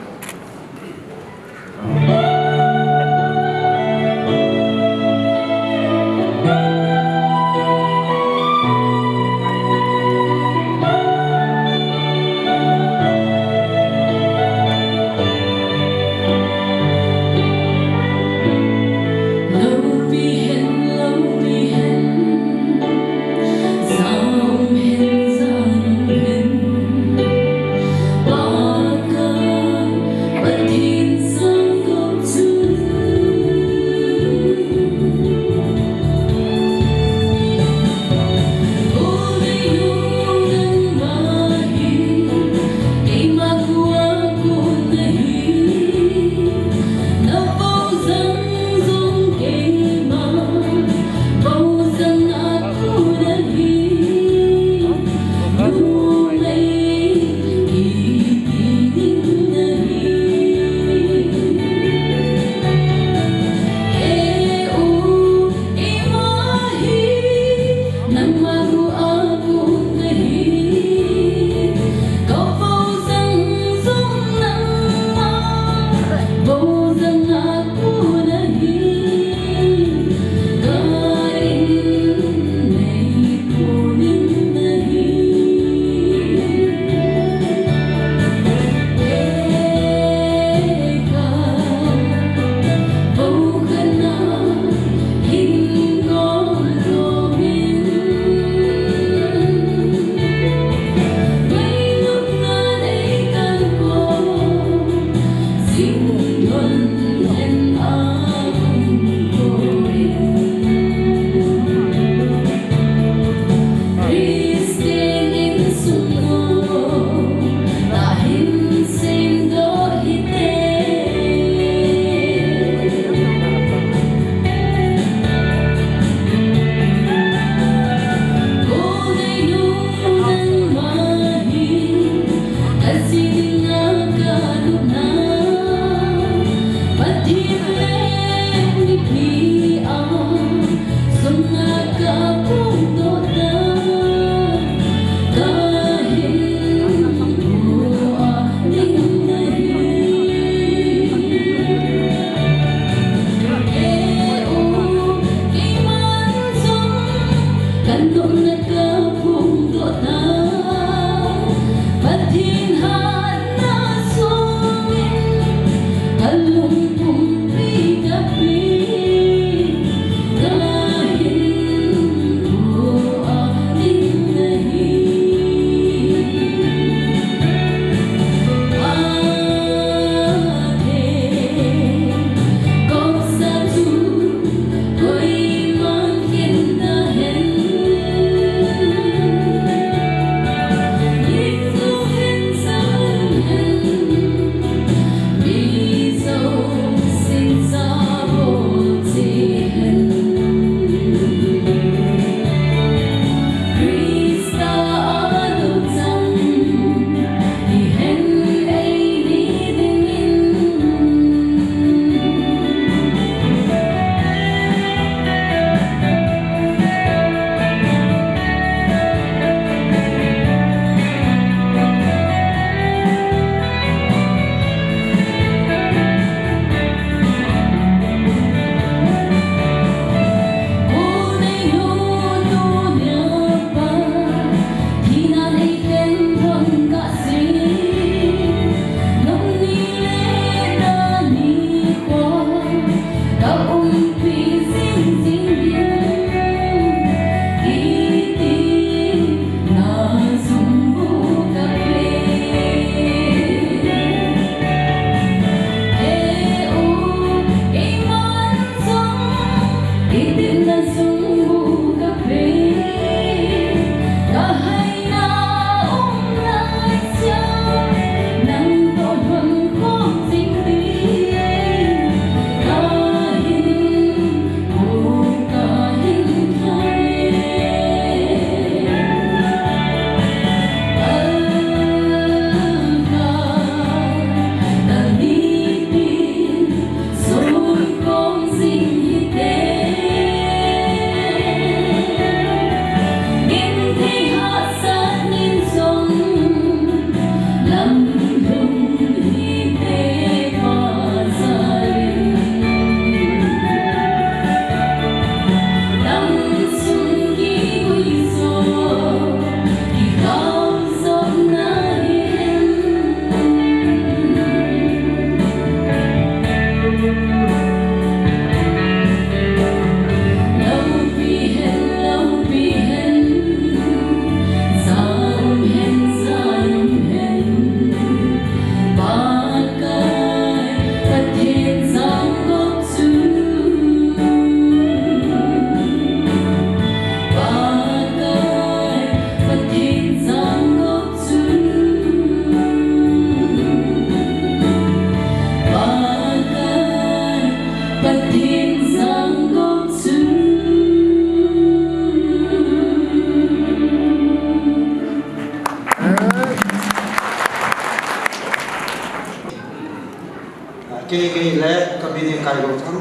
Aigol Thang,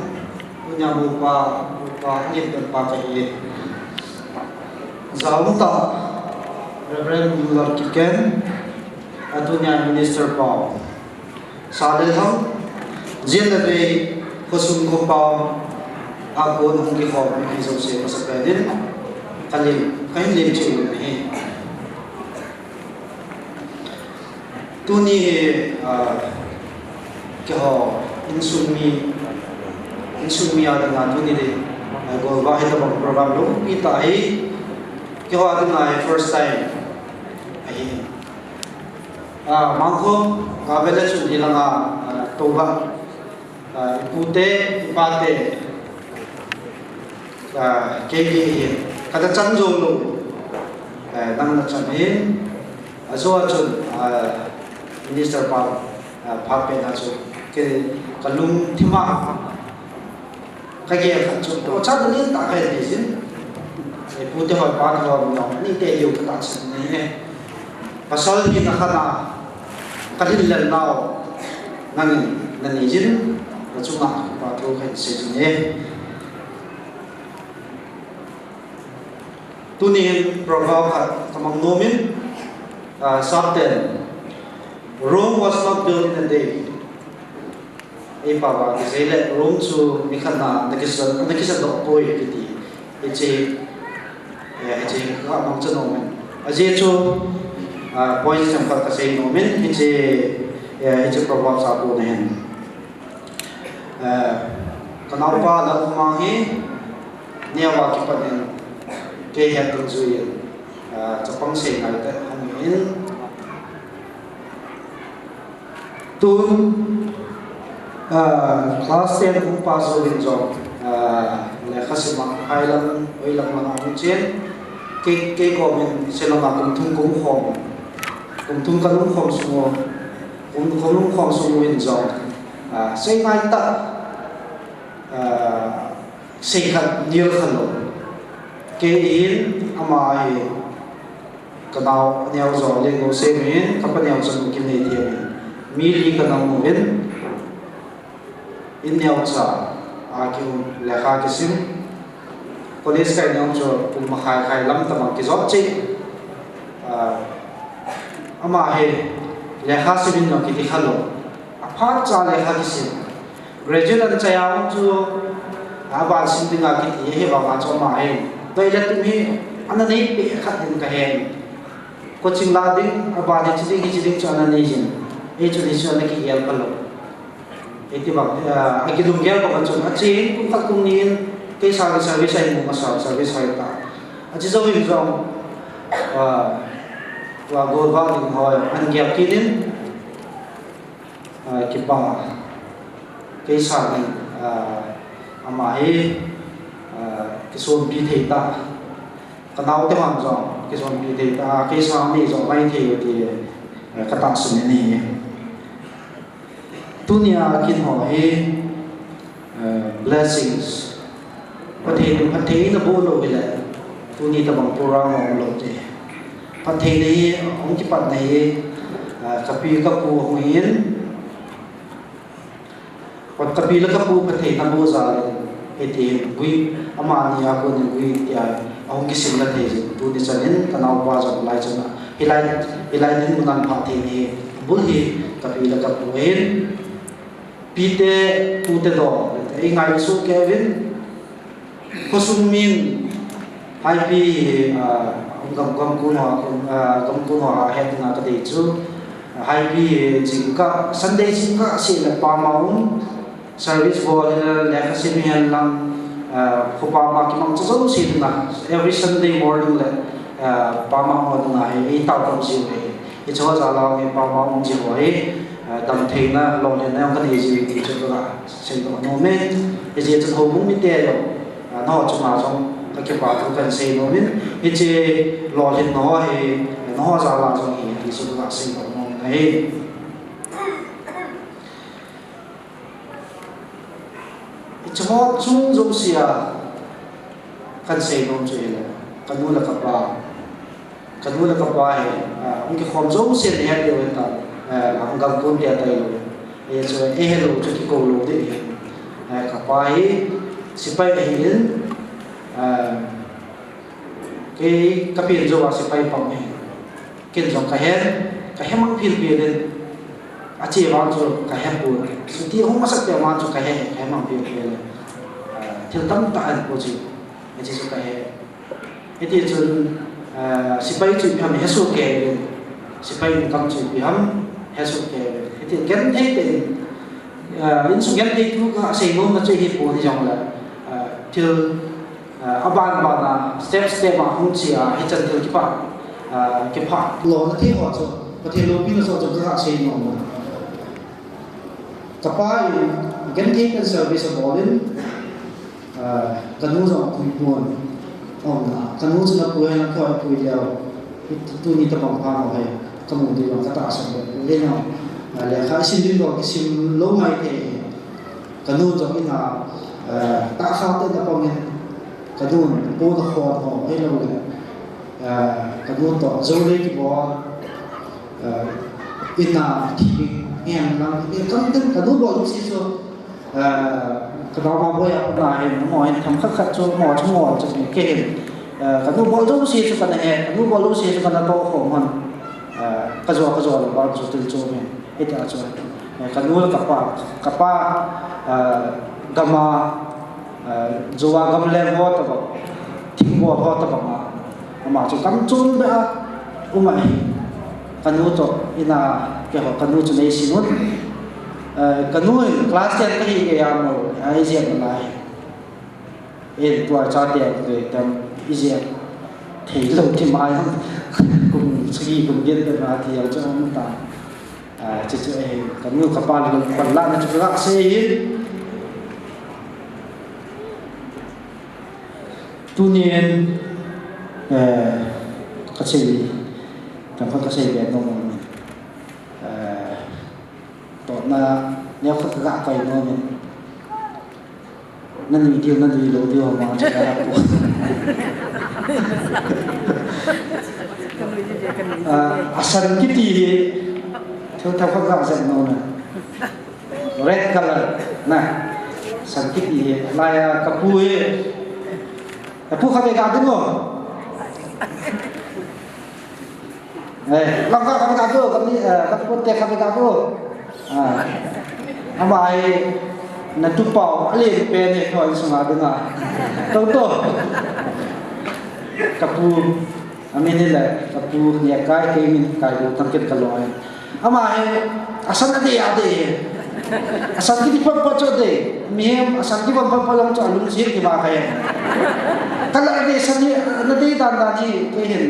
tunia mopa, mopa, alim pen pa kahi. Jaum ta, Reverend Mular Kiken, atunia minister pa. Sa le thang, jin le vei, khosung khopa, akon hung kikhom, mipi jouse masapen in, kalim, kahin lim cheh u ahi. Tuni hi, ah, keiho insung mi, insung mi a dinga tuni hi, ah, golvah hitabang program lou, mi ta hi, keiho a dinga hi first time ahi. Ah, Mangkho, Gavele chun hilanga, ah, touva. Ah, ipute, ipate, ah, kei hi, kata chan jou lou, ah, nang nachan hin, ajo a chun, ah, minister pa, ah, phat pen a chu, kei kalungthima, kagel khat chu, to chan nin ta kahi jin, ipute hon pate hon, nite diu kata chan ni e. Pasal hina khat a, kalhin lel nau, nangin nanei jin, nachunga kipa thu kahin sei jin e. Tunin proverb khat kamang nom in, ah, Psalm ten, Rome was not built in a day. Ei pao a kisei le, Rome chu nikhat na, ana kisa, ana kisadoh poi kiti. Hiche, eh, hiche, ka mang cha nom in. Ajeh chu, ah, point themkhat kasei nom in, hiche, eh, hiche proverb a kon ahin. Eh, kanaopa Lalkhomang hi, neo a kipat in, kei het ding jui in, ah, chapang sei ngai tah hung in, Tun, ah, class ten hung pass jou in jong, ah, lekha sim a hailam, hoilam lang a hung chen. Kei, kei kom in Shillong a kum thum kahung khom, kum thum kalung khom sung u, kum, kalung khom sung u in jong, ah, sei ngai tah, ah, sei khat nil khat lou. Kei in ama hi, kanao aneo jo le go se min, kapa neo chan u kinei thei min. Mi li kanam uvin, in neocha a kium lekha kisim. College kai neo chu kum makhai khai lam tabang kijot cheh. Ah, ama hi lekha simin jong kiti khalou. Aphat cha lekha kisim. Graduate ana chai a um chu, aban sim dinga kiti, hivanga chu ama hi. Toilet tum hi, ana nei peh khat din kahen. Coaching la ding, aban hiche ding, hiche ding chu ana nei jin. Hichu, hichu ana kigel phalou. Hiti bang, ah, akilunggel bang chun, achen, kum khat kum ni in, kei sang service ahi mu masa, service ahi ta. Ache jou in jong, ah, tua golvah ding ho, ana gel kit in, ah, kipa, kei sang in, ah, ama hi, ah, kisonpi thei ta. Kanaote hon jong, kisonpi thei ta, kei sang ni jong mai thei u ti, eh, katahsan in ahi. Tunia kin ho hi, eh, blessings. Pathen, Pathen in aboh lou hile, tuni tabang program hung lou te. Pathen in hi, hung kipat na hi, eh, kapi kapu hung in, Pat kapi le kapu Pathen in aboh jal in, hiti hin gui, amani a kon in gui tia, ahung kisim na thei jin, tuni chan in kanaopa jong lai chan a, hilai, hilai dinmun a phat thei ni, bul hi kapi le kapu hin, pite, pute do, ei ngai su kevin, Khosung min, Haipi, ah, gam, gamkun ho, ah, gamkun ho a het dinga kadei chu, ah, Haipi jingkah, Sunday jingkah seh le pam a um, service bol le lekha sim hen lang, ah, khopam a kimangcha jouse dinga, every Sunday morning le, ah, pam a um dinga hi, ei taokhom jiu hi. Hiche ho jal a hi pam a um jiu hi, ah, damtheina, lolhinna jong kanei jiu hi ti chu ka seidoh nom e. Hijeh chun houbung mite jong, ah, nangho chunga jong kakipa thu kahin sei nom in, hiche lolhinna ho hi, nangho jal a jong hi, ti chu ka seidoh nom in ahi. Hiche ho chung jouse a kahin sei nom chu hile, kanu le kapa, Kanu le kapa hi, ah, hung kikhom jouse nahet diu ahitai, ah, hung gamkun tia tailou. Hichu, eihelou chu kikou lou ding ahi. Ah, Pai, sipai ahin, ah, kei ka pen jou a sipai pang ahi. Ken jong ka he, ka he mang philphil in, a che vang chu ka he pon. Chuti hung masat pet vang chu ka he, ka he mang philphil in. Ah, thil tamtah ahin pu chu, hiche chu ka he. Hiti chun, ah, sipai chu ipi ham hesoh kei uvin, sipai income chu ipi ham hesoh kei uvin. Hiti genthei tah in, ah, insung genthei thu ka sei nom na chu hi pon hijongle, ah, thil, ah, aban ban a, step step a hung che a, hichan thil kipah, ah, kipah lona thei ho chu, Pathen loupina chu chu ka sei nom na. Ka pa in genthei tah in service abol in, ah, ka nu jong apui pon. Aum na, ka nu chu na pui, na pui, pui leu. Tuni tabang pha mo hai, ka mu ding jong ka tahsan lou. Pui leu na, ah, lekha isim ding jong kisim lou ngai thei. Ka nu jong in a, ah, tahsa tah in apang in, ka nu pon akhon ho, ahilou le, ah, ka nu toh jou le kibol, ah, in a thi ngen lang, eh, kam ten ka nu bol jouse chu, ah, ka nao ma boi a pat na hin, amaho hin themkhat khat chu, amaho chu ngol chu kei hin, ah, ka nu bol jouse chu kana he, ka nu bol jouse chu kana toh khom hon, ah, ka jo, ka jo lou vang chu thil chu min. Hiti a chu, eh, ka nu le ka pa, ka pa, ah, gam a, ah, jou a gamleng ho tabang, thingbol ho tabang a, ama chu gam chom beh a um ahi. Ka nu toh in a, keiho ka nu chu nei sin un. Eh, ka nu in class ten ka hi gei a mo, a ijep nalai. Ei, tua chate a ve tam, ijep thei lou ti mai ham. Kum sagi kum get bep na ti a chu um ta. Ah, chuchu ahi, ka nu ka pa lungkhol lana chu ka sei ahi. Tunin, eh, ka sei, themkhat ka sei be nom nom. Eh, tohna, neokhat ka ga koi nom in. Na nui diu, na nui lou diu, ama chu ka pu. Ah, asan kiti hi, thil themkhat ka jep nom na. Red color, na. Asan kiti hi, laiya ka pu hi. Ka pu khat vei ga ding o. Eh, lamka khat vei ga ding o, kami, eh, ka pu te khat vei ga ding o. Ah. Ama hi, na tupa u, alen pen hi, thoi sunga ding a. Tou tou. Ka pu, amin hi le, ka pu, nia kai, kei min kai, lo thang ket ka lo hi. Ama hi, asan adei, adei hi. Asan kiti phot phot chu adei. Mihem, asan kivon phot phot jong chu alungset kiva kha hi. Color adei, asan hi, nadei dan dan hi, kei hin.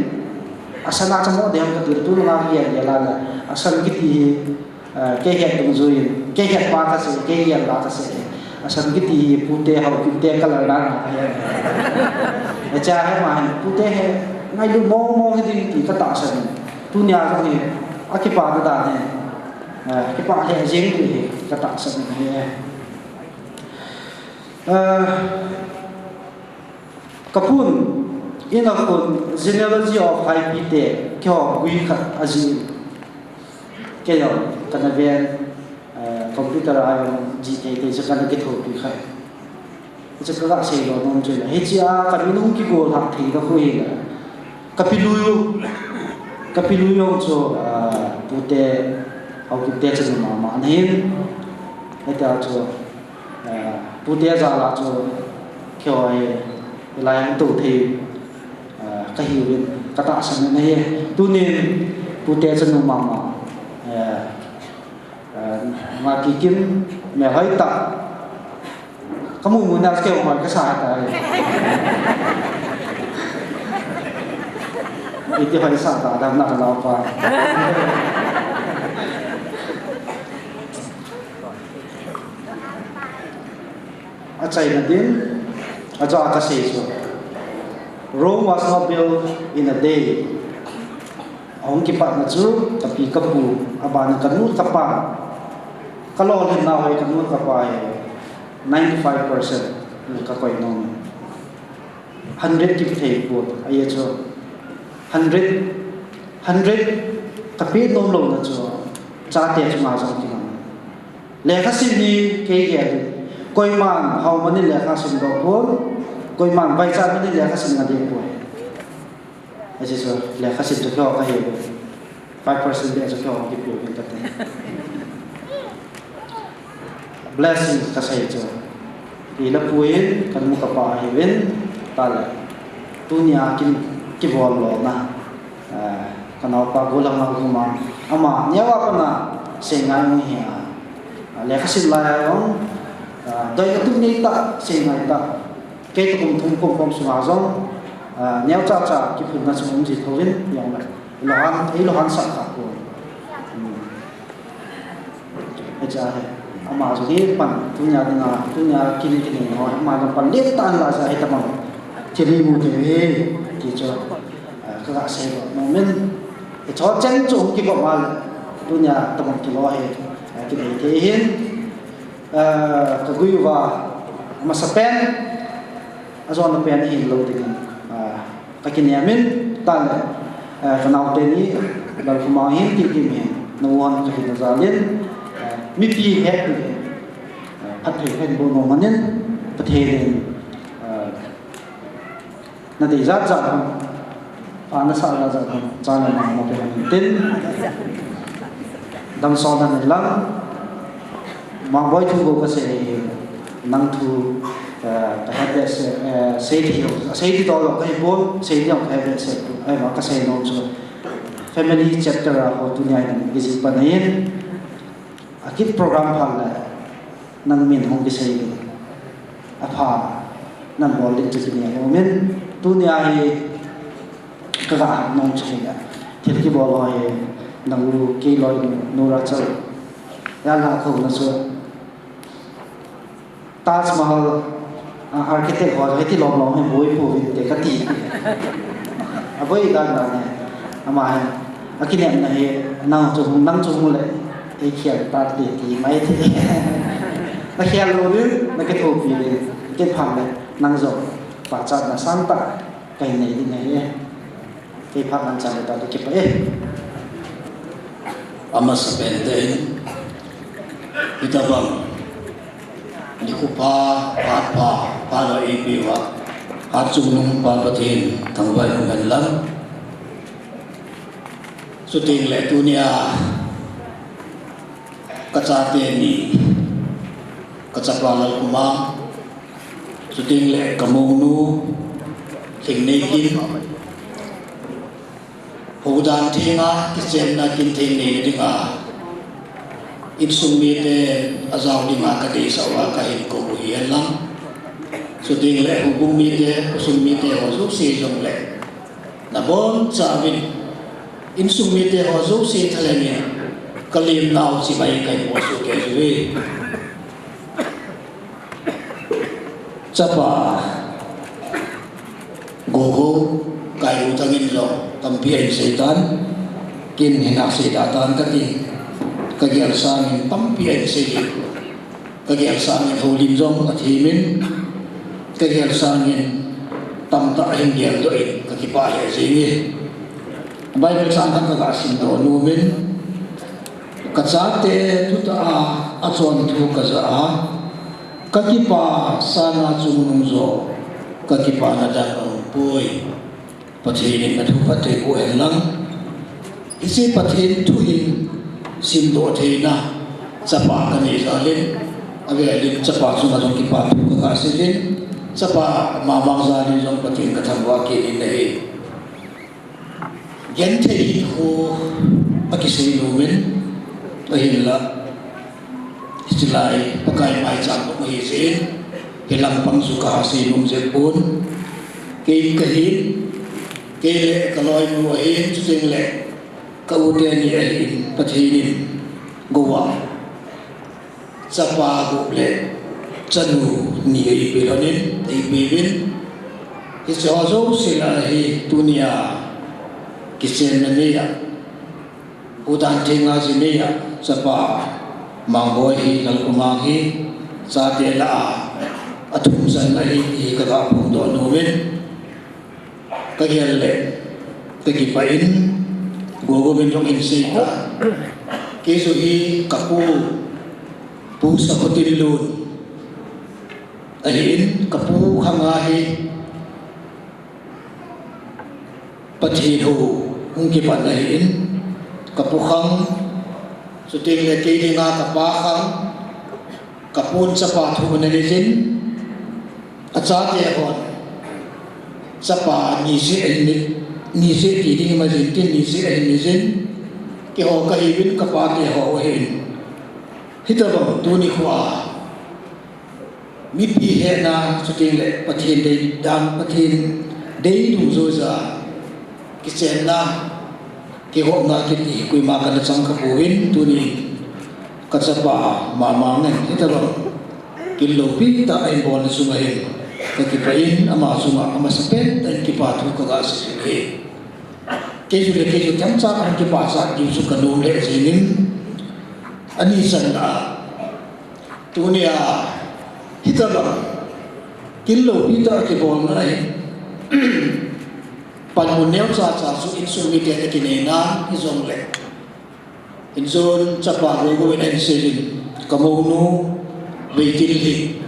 Asan a chamo dei ham kati, tu lunga hi, hi, la, la. Asan kiti hi, eh, kei het dungjui in, kei het pa kasei, kei het pa kasei. Asan kiti hi, pute Haokip te color dan a hi. Acha hi ma hin, pute hi, ngailut mong mong hi ding ti ka tahsan. Tunia jong hi, akipa dan dan hi. Eh, kipa lheh jeng ding hi ka tahsan ahi. Eh, ka pun in a khun genealogy of Haipi te keiho gui khat ajih in. Kei jong kana ven, eh, computer a jong jih thei thei chu kana kithopi kha. Hichu ka ga sei lou nom chu la. Hichea ka min hung kigol hah thei ka khu hi la. Ka pi lui u, ka pi lui u jong chu, ah, pute, Haokip te chanu mama ana hin. Hitia chu, ah, pute jal a chu, keiho hi, hilai hung tou thei, ah, ka hiuvin, ka tahsan u ahi. Tunin, pute chanu mama, ah, Ah, Ngaki Kim, melhoi tah. Ka mu mu na kei hoi ka sa tai. Iti hoi sa ta dam na ka lau pa. Achaina din, ajo a ka sei chu. Rome was not built in a day. Ahung kipatna chu, ka pi ka pu, abana ka nu ka pa. Ka lolhinna hoi ka nu ka pa hi ninety five percent ka koi nom. Hundred kipah thei pon, ahi chu. Hundred, hundred ka pe nom louna chu, chate chunga jong kinam. Lekha sim hi kei gel in, Koiman hao manin lekha simdoh pon, koiman vaichat manin lekha sim nading pon. Hiche chu lekha sim chu keiho kahi. Five percent beh chu keiho kipeuvin kati. Blessing kasei chu. Pi le pu in, kanu kapa ahiuvin, tale. Tunia kin kibol lona. Ah, kanaopa gollhang a um a, ama neo a pat a seingai u hi a, ah, lekha sim lai a jong, ah, doi katup nei tah, seingai tah. Kei toh kum thum kum kom sunga jong, ah, neocha cha kiphunna chu um ji thouvin, jong le. Ilohan, ilohan sah kha pon. Hmm. Hiche hi, ama jong hi pan, tunia dinga, tunia kin kinei ho, ama jong pan let tah in la jeh a hitabang thil imu thei u hi, ti chu, eh, kaga seidoh nom in. Hiche ho chen chu hung kigo a le, tunia tabang thil ho hi, eh, kinei thei hin, eh, kagui uva, amasapen, ajona pen ahin lou dingin, ah, kakinem in, tale, eh, kanaote ni, Lalkhomang hin, Tinkim hin, na u hon kahin jal in, eh, mipi het ding, eh, phatthei kahin bol nom in, Pathen in, eh, nadei jat jat hon, pha nasah jat jat hon, cha le nao ma pe hon tin, damsot na nei lang, Mangboi thu bou kasei, nang thu, eh, kahet behseh, eh, sei thei jong, sei thei to jong kahi pon, sei ding jong kahet behseh, eh, ma kasei nom chu, family chapter a ho tunia hin kijih pan ahin, akit program phat le, nang min hung kisei ding, apha, nang bol ding chu kinem nom in, tunia hi, kaga hat nom chu hi a, thil kibol ho hi, nang u kei loi nu, nu Rachel, jan la kho na chu, Taj Mahal, ah, architect ho, hiti lom lom hi boi pouvin te kati. Aboi dan dan hi. Ama hi, akinemna hi, nang chu hung, nang chu hung le, ei khel ta te ti mai thei. Nakhel lou ding, nakithopi ding, kiphat le, nang jong, pachatna sangtah, kahin nei ding ahi. Kei phat nang chan le ta tu kipah e. Amasapen te in, hitabang, nikho pha, phat pha, pha lou eipeuva, Hatchungnung Pa Pathen, thangvah in um hen lang. Chuteng le tunia, kachate ni, kachapa Lalkhomang, chuteng le kamounu, Lhingneikhin, houdan thenga, kichenna kin theng neina dinga, insung mite ajao dinga kadeisah uva kahin kou u hi hen lang. Chuteng le houbung mite, khosung mite ho jouse jong le, nabonchauvin, insung mite ho jouse thalhengin, kalemnau chibai kahin bol soh kei uve. Chapa Gogo Kailuthang in jong tampi ahin seitan, ken hin asei da tan kati, kagel sangin tampi ahin sei, kagel sangin houlim jong athemin, kagel sangin tamtah ahin geldoh in kakipah lheh jenge. Bible chang khat kaga simdoh nomin, kachate thutah a, achon thu kajah a, kakipa sanga chungnung jo, kakipana dang aumpoi. Pathen in athu phatthei boh hen lang. Hiche Pathen thu hin simdoh theina chapa kanei jal in, avel in chapa chunga jong kipa thu kaga sei in, chapa mama jal in jong Pathen kathangvah kit in ahi. Genthei hinkho akisei nomin, ahinla, hiche lai Pakai maicham bou ahi jeh in, hilang pang chu kaha sei nom jeng pon, kei kahin, kei le kaloinu ahin, chuteng le ka u teni ahin, Pathen in gou a chapa gup le chanu ni eipeh lhonin, eipeuvin. Hiche ho jouse lah a hi tunia kichenna ni a, houdan thenga ji ni a, chapa Mangboi hi, Lalkhomang hi, chate lah a, athumchanna ahi, ti hi kaga phongdoh nomin. Kagel le, kakipah in, Gogo min jong hin sei ta. Kei chu hi kapu, Pu Sakhotinlun, Ahin, ka pu khang a hi Pathen hou hung kipan ahin, ka pu khang, chuteng le kei dinga ka pa khang, ka pun chapa thu ana nei jin, a chate hon chapa ni se ahin ni, ni se ti ding ma jin tin ni se ahin ni jin, keiho ka hiuvin ka pa keiho ahin. Hitabang tuni khoa mipi hehna chuteng le Pathen dei dan, Pathen dei dungjuija kichenna, kihopna kiti koima kana chang kha pouvin, tuni ka chapa mama ngen hitabang kin loupi tah a hin bolna chunga hin ka kipah in, ama chunga amasapen tah in kipa thu ka ga sei ahi. Kei chu le kei chu themcha ka hung kipachat diu chu ka nom le jingin, ani channa tunia hitabang kin loupi tah a kibolna hi panmun neocha cha chu insung mite le kinei nan hijongle, injun chapa gogo in ahin seijin, ka mounu Veitinlhing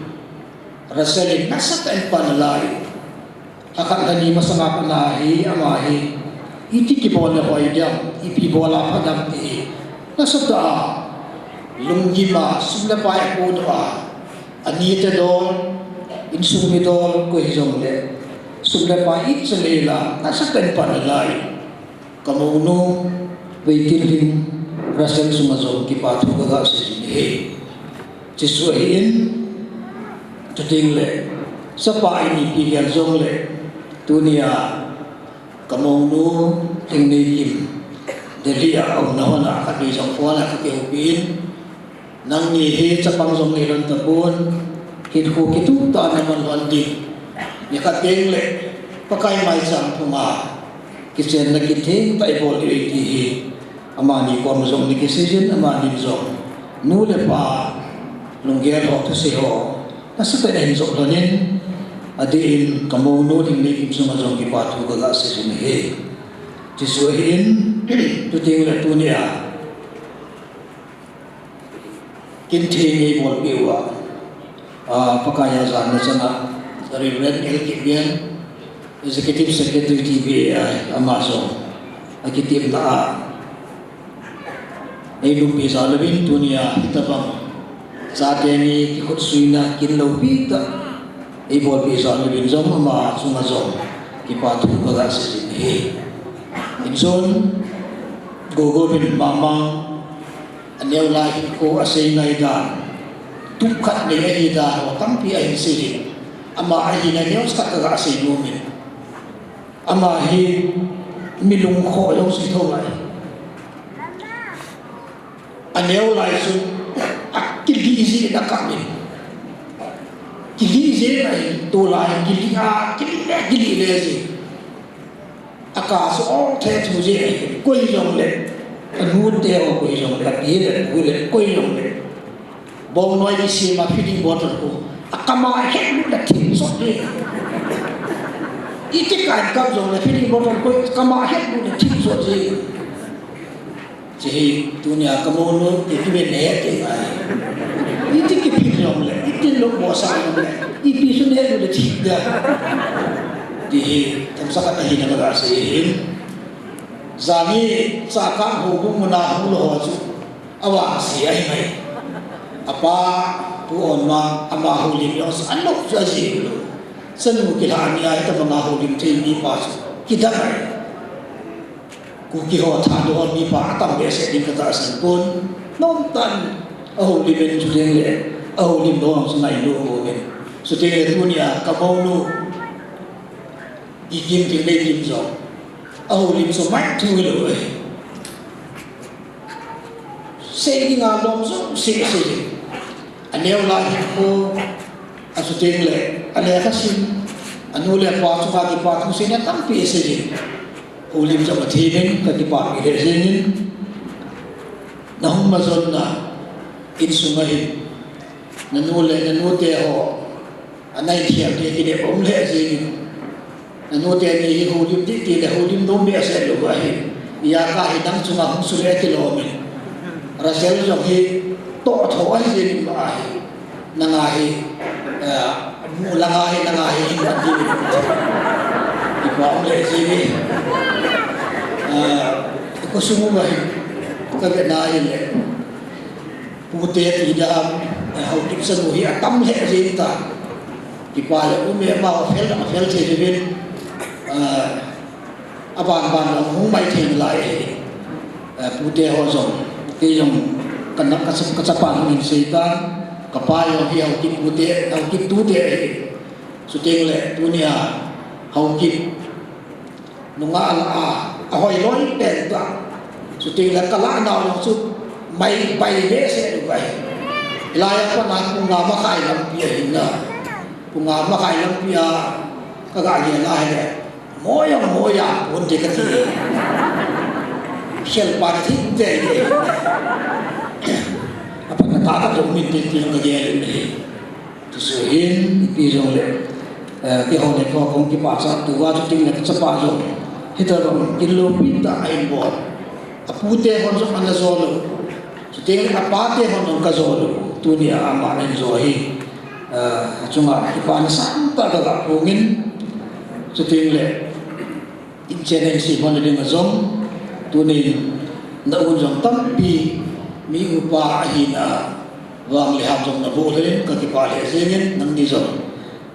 Russell in nasatah in pan alai. Lhakhat lhani masanga pat a hi ama hi iti kibolna hoi diam, ipi bol a pha diam ti hi nasatah a lunggim a sum le pai apodoh a, anite dol, insung mi dol koi hijongle sum le pai ichan le la nasatah in pan alai. Ka mounu Veitinlhing Russell chunga jong kipa thu ka ga sei ahi. Chuche chu ahin, chuteng le chapa in ipi gel jongle, tunia ka mounu Lhingneikim Delhi a aumna hon a khatvei jong phone a ka kihoupi in, nangni hi chapang jong nei lhon tapon, hinkho kitup tah a na man lhon ding, nikhat teng le Pakai maicham phunga kichenna kitheng tah ibol diu ahi ti hi amani koma jong na kisei jin, amanin jong nu le pa lunggel ho thusei ho nasatah in ahin jop lhon in, adeh in ka mounu Lhingneikim chunga jong kipa thu ka ga sei jin ahi. Chuche chu ahin, chuteng le tunia kin theng eibolpeh uva, ah, Pakai a janna chang a Reverend L K Bian, Executive Secretary T B A I, ama jong akitepna a eilungpi jal uvin, tunia hitabang chate ni kikhutsuina kin loupi tah eibolpeh jal uvin jong ama chunga jong kipa thu ka ga sei jin ahi. Injun gogo in mama, aneo lai hinkho asei ngai dan, tup khat nei ahi dan ho tampi ahin sei jin. Ama ahina neocha khat ka ga sei nom in, ama hi mi lungkhoh jong sei thou ngai. Aneo lai chun akilih jin akam in, kilih jin ahi, tulai kilih a, kilih le, kilih le jin. Aka chu ong the thu jin ahi, koi jongle, anute ho koi jongle, api le pu le koi jongle, bongnoi kisem a feeding bottle khu akam a ahet lut le thim sot jin. Iti kai kap jongle feeding bottle khu akam a ahet lut le thim sot jin. Hiche hi tunia ka mounu ti kiven he ti ngai. Iti kiphil jongle, iti lou bol sah jongle, ipi chu neh lut le thim dia, ti hi themcha khat ahina ka ga sei ahin. Janhi Chakang houbung muna hung lou ho chu avangse ahi ngai. Apa Pu Onmang, ama houlim jong chu anom chu ajing lou. Chanu kilhah ni a hitabanga houlim thei mipa chu kidang ahi. Kuki ho Thadou ho mipa atam behseh ding ka tahsan pon, nomtah in ahoulim in, chuteng le ahoulim dong chu ngailu aumin. Chuteng le tunia ka mounu Ikim Lhingneikim jong ahoulim chu mai thu hilou ahi. Sei dinga lom jouse asei. Aneo lai hinkho, achuteng le alekha sim, anu le apa chunga kipa thu seina tampi asei jin. Houlim jong athei in, ka kipah lheh jengin. Nahung majonna insunga hin nanu le nanute ho, ana in thiam te kile um lheh jengin. Nanute ni hi houlim ding ti le houlim nom behseh lou ahi. Ijeh a ka hi nang chunga hung sule kilom in. Russell jong hi toh tho ahi jengin ma ahi. Nanga hi, eh, Mu langa hi, langa hi, hin mati ni. Ipa um le ji ni. Ah, ko sumu ma hi. Ka ve na hi le. Pute ti da, eh, Haokip sanu hi atam le ji ta. Ipa le um e ma fel, fel ji ji bin. Ah, Aban ban jong hung mai thei lai ahi. Eh, pute ho jong, kei jong ka na, ka chap, ka chapa jong hin sei tan, ka pa jong hi Haokip pute, Haokip tute ahi. Chuteng le tunia Haokip nunga ala a, ahoi loi pen ta. Chuteng le ka la nau jong chu mai pai behseh lou ahi. Hilai a pat na pung nga makhai lampi ahi na. Pung nga makhai lampi a ka ga gel a hi le. Mo jong mo jam pon te kati. Khel pa kati te. Apat na ta ka jong min te ti ka gel in hi. Tu su hin, ipi jong le. Eh, keiho le keiho kong kipa cha tu va chu ting le ka chapa jong. Hita jong kin loupi ta a in bol. Apute hon jong ana jo lou. Chuteng le apate hon jong ka jo lou. Tunia ama in jo hi. Ah, achunga kipana sangtah ka ga pungin. Chuteng le, inchen in si hon le ding a jong. Tunin, na un jong tampi, mi upa ahina, vang le ham jong na bol in, ka kipa le jengin, nangni jong.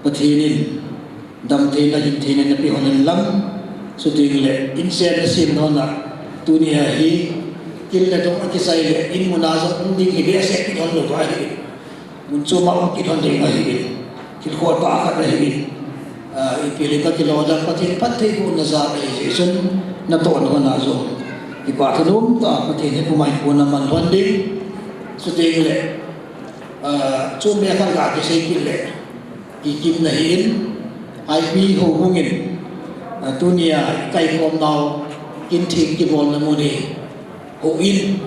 Pathen in, Damtheina, hintheina napeh hon in lang, chuteng le, inchen na sem hon a, tunia hi, kil le dong akisai le, in muna jong, um ding hi behseh kit hon lou ahi. Mun chom a um kit hon ding ahi. Kil khol pa khat ahi. Ah, ipi le ka kilo da Pathen phattheibohna jal ahi jeh chun, natoh hon a jong. Kipa thanom tah a Pathen hi pumai puna man hon ding. Chuteng le, ah, chom le khat ga kisei kit le. Kikim na hin, I P houbung in, ah, tunia kaikhom nau, kin theng kibolna mun hi, houin,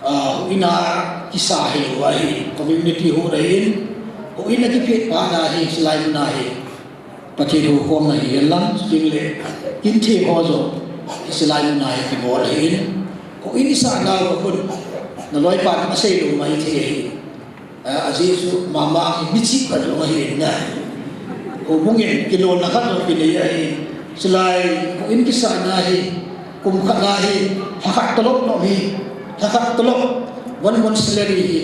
ah, houin a kisa hilou ahi, community hou ahin, houin a kiphet pa na hi, silai mun a hi, Pathen houkhomna hi lang, chuteng le, kin theng ho jong, silai mun a hi kibol ahin, houin i sah nau a khun, na loipan asei lou mai thei ahi. Ah, ajeh chu mama hi michih khat jong ahi in na. Houbung in kilolna khat jong kinei ahi. Chulai houin kisahna hi kum khat na hi lha khat tolop lom hi. Lha khat tolop, one month salary hi,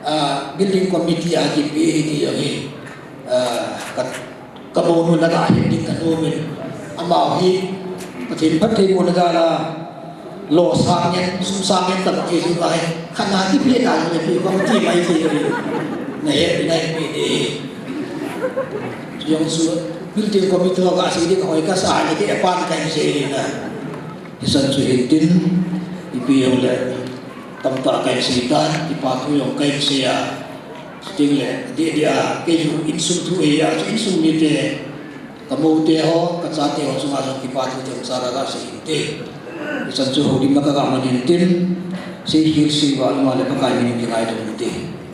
ah, building committee a kipe hi ti jong hi. Ah, ka Ka mounu na ga het ding ka nom in. Amau hi, Pathen phattheibohna jal a, lo sang ngen, sum sang ngen tah kei jong ahi. Khat na kipe na le pi committee mai thei hi. Na het, na het pi ni. Jong chu, building committee ho ga sei ding hoi ka sa ni ke pan ka sei ni na. Hisan chu hin tin, ipi jong le, tamtah ka sei tan, kipa thu jong ka sei a. Chuteng le, deh deh a, kei jong insung thu ahi a, chu insung mite, ka moute ho, ka chate ho chunga jong kipa thu themcha ra ka sei inte. Ichan chu houlimna ka ga man in tin, sei khel sei val ma le Pakai min in kingaidam inte.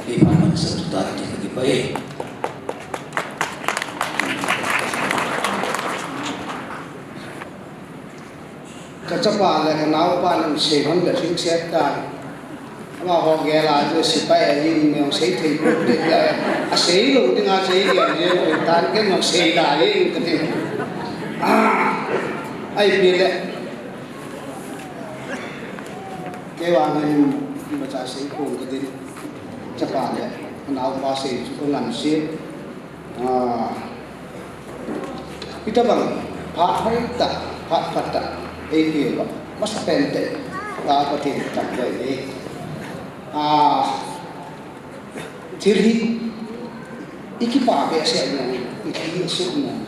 Kei phat man sa tu ta ti ka kipah e. Ka chapa le ka naopa in sei hon le hing set tan. Amaho gel a chu sepai ahin, mi jong sei thei pon te, a sei lou ding a sei gel jeng pon tan, ken jong sei da jeng ka ti. Ah, ahi pi le. Kei vang hin imacha sei pon ka tin. Chapa le naopa sei chu ka ngan sei. Ah, itobang, phat hoitah, phat phatah, eipeh uva, masapen tah, ka Pathen tah loi e. Ah, thil hi, i kipa behseh nom, i kipa behseh nom.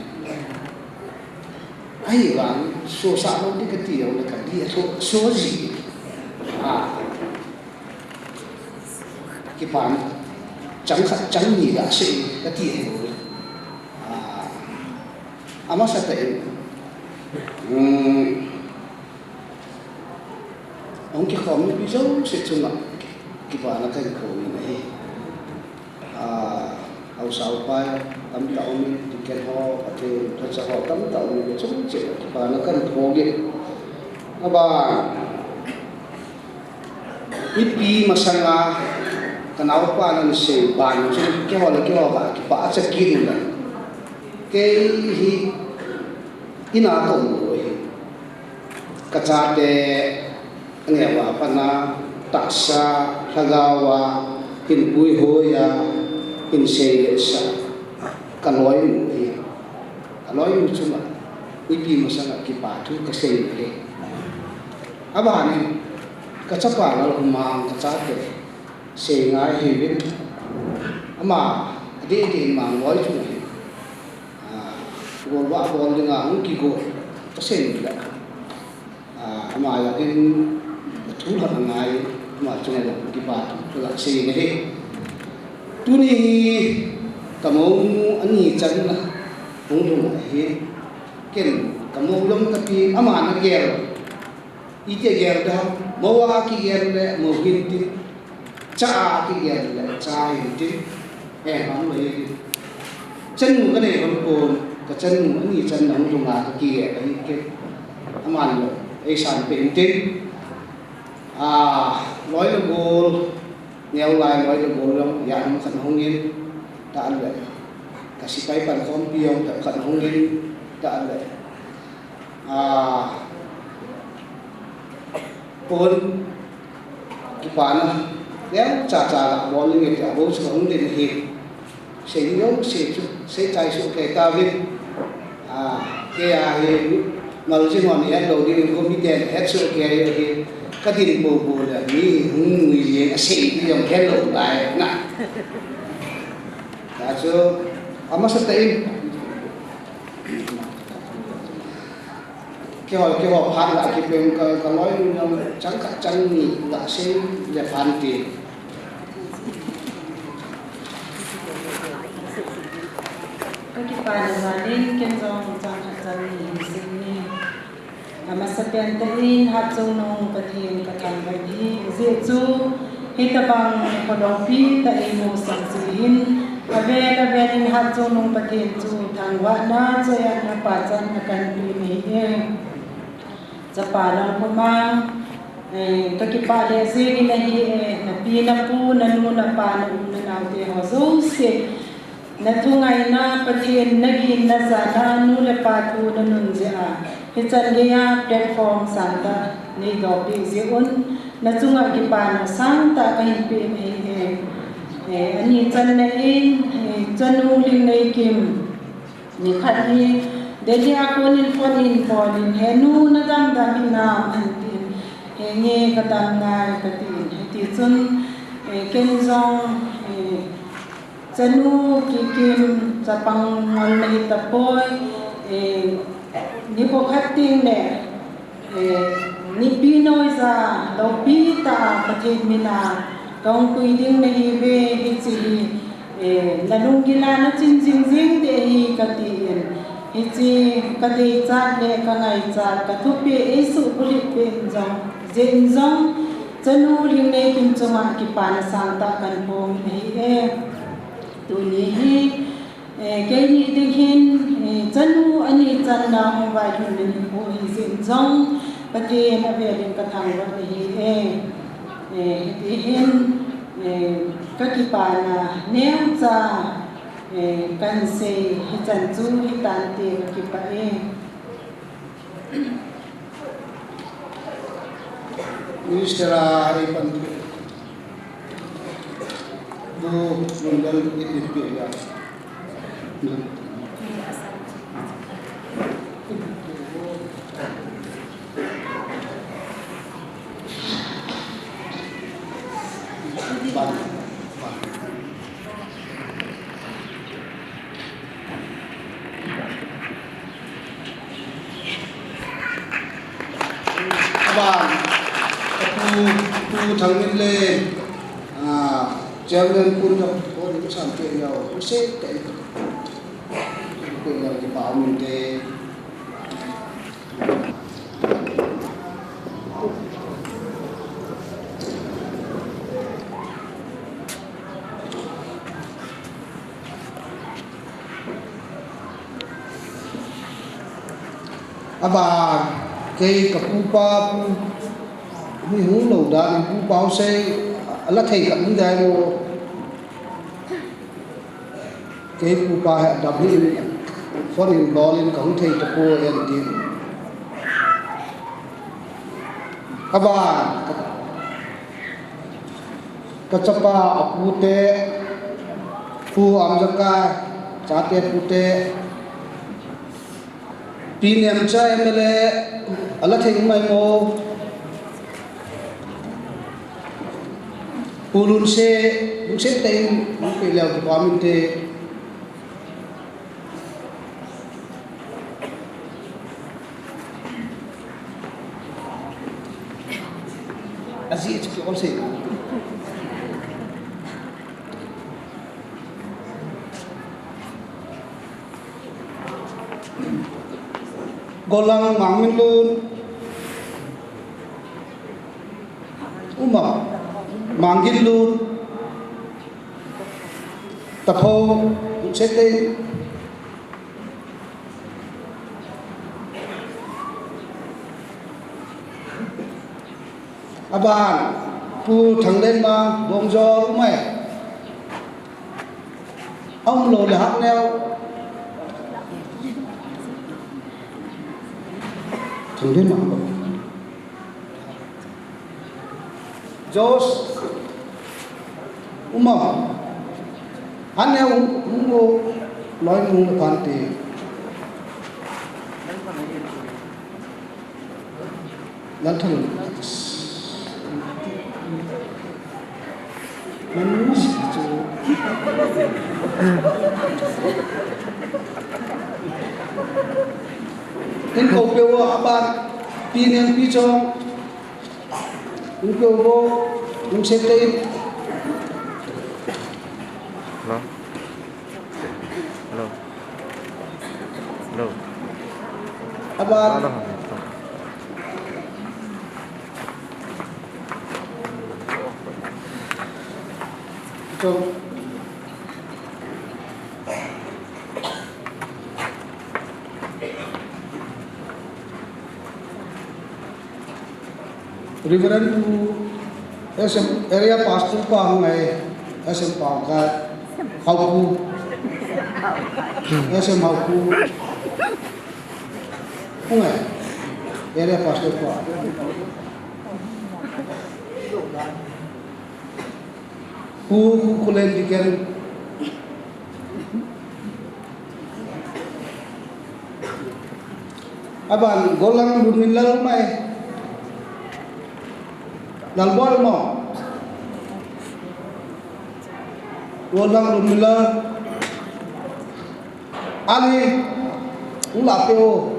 Ahivang, sosah lou ding kati jong le kati, so, so ji. Ah. Kipan chang khat chang ni ga sei kati ahi. Ah, amasa tah in, um, hung kikhom mipi jouse chunga kipana kahin phong in ahi. Ah, haosa upa tamtah um in, deacon ho, Pathen lhacha ho tamtah um in, chung cheh kipana kahin phong in. Aban, mipi masanga Ka naopa nan sei ban chu keiho le keiho ka kipah a chakit in la. Kei hi ina ka um lou hi. Ka chate aneo a pat na tahsa lhagao a hin puihoi a hin seilehsah ka loi u hi. Ka loi u chunga mipi masanga kipa thu ka sei u hi. Abanin ka chapa Lalkhomang ka chate sei ngai hiuvin. Ama adeh deh in Mangloi chunga hin, ah, golvah bol dinga hung kigo ka sei u le. Ah, ama jal in thu lhon angai, ama chunga jong kipa thu ka sei u hi. Tuni hi ka mou nu ani channa hung lhung ahi. Ken ka mou jong ka ti, ama na gel. Iti gel da, mou a kigel le mou hin tin, cha a kigel le cha hin tin, eh, ham lo hin tin. Chanu ka nei hon pon, ka chanu ani channa hung lhung a ka kigel ahi ke. Aman lo, eisan peh in tin. Ah, loi le gol, neo lai loi le gol jong, ya hung khat hung in, ta le. Ka sepai pankhompi jong, ta khat hung in, ta le. Ah, pon kipana neocha cha la bol inge tia bou chu hung din hi. Sei ni jong sei chu, sei chai chu kei tauvin. Ah, kei a hi mal jing hon het lou ding in committee het chu kei hi. Ka din bou bou le mi hung nui jeng a sei ni jong het lou lai na. Ta chu amasa tah in. Keiho, keiho phat la kipem ka, ka loi nu jong chang khat chang ni la sei le phan ti. Ka kipana jal in ken jong chang khat chang ni hin sei ni. Amasa pen tah in Hatchungnung Pathen ka thangvah in ahi, ajeh chu hitabang kholongpi tah in eimusah jeh hin, avel avel in Hatchungnung Pathen chu thangvahna, choi-atna, pachatna kahin pe in ahi e. Chapa Lalkhomang, eh, ka kipah lheh jeng in ahi e, na pi na pu, na nu na pa, na u na nao te ho jouse, na thungaina, Pathen na gin na jana, nu le pa thu na nun jeh a, hichan geiya platform sangtah nei doh peh jeh un, na chunga kipana sangtah kahin pe in ahi e. Eh, ani channa in, eh, chanu Lhingneikim, nikhat hi Delhi a kon in phone in bol in, he nu na dam dam hinam ahin tin, he nge ka dam nai ka tin, hiti chun, eh, ken jong, eh, chanu Kikim chapang ngol nahi tapoi, eh, nikho khat teng le, eh, nipi noiya loupi tah a Pathen mina kahung pui ding nahi uve, hiche hi, eh, na lunggil a na chin jing jing ding ahi ka tin, hiche ka deichat le ka ngaichat ka thupeh eisuh bulhit peh in jong, jeh in jong, chanu Lhingneikim chunga kipana sangtah kahin phong in ahi e. Tuni hi, eh, keini ding hin, eh, chanu ani channa hung vailhun na nikho ahi jeh in jong, Pathen avel in ka thangvah in ahi e. Eh, hiti hin, eh, ka kipana neocha, eh, kahin sei hichan chu hitante, ka kipah e. Minister a ei pan bu lungdal i, i pi ya. Ban. Aban, Pu, Pu Thangminlen, ah, Chairman Pu Dr. Paul Sampiang Yau, Pu Sek Kai, Pu Yau di Pau Min Te. Aban, kei ka pupa, pu, mi hung lou dan, pupa hung sei, ala thei khat hung dai mo, Kei pupa hi adam hi in, phone in bol in kahung thei tapoi anti. Aban, kachapa apute, Pu Amjakai, chate pute, Pi Nemcha M L A, ala thei mai mo. Pu Lunse, Lunse te in, Lunse leo kipa minte. Aji chu ki ol se. Golang Mangminlun. Uma. Mangginlun. Tapho. Chete. Aban, Pu Thanglenmang, Bongjol, umai. Aum lou le Hakneo. Thanglenmang. Jos. Uma. Hakneo, um, um, um, loi mung le pante. Lalthang. Manu si chu. In ko pe wa aban pi neng pi chong. In ko wo, in se te. Hello. Hello. Hello. Aban. Hello. Ito. Reverend Pu, S M, Area Pastor pa hung ai, S M pa ka, Haupu, S M Haupu, hung ai, Area Pastor pa. Pu, Pu Kulen Diken. Aban Golang Lunmilal mai. Lalbol mo. Golang Lunmilal. Ali, ula pe o.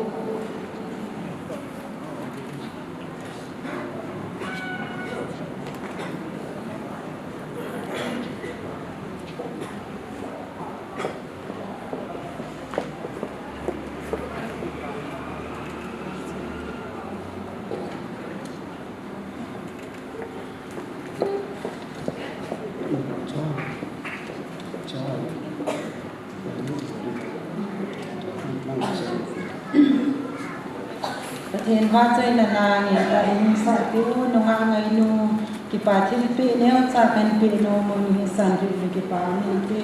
Pathen vahchoina na ngeiya eihung sah tiu, nungah ngainu, kipa thilpeh neocha kahin peh nom u hi sanpeh le kipa um inte.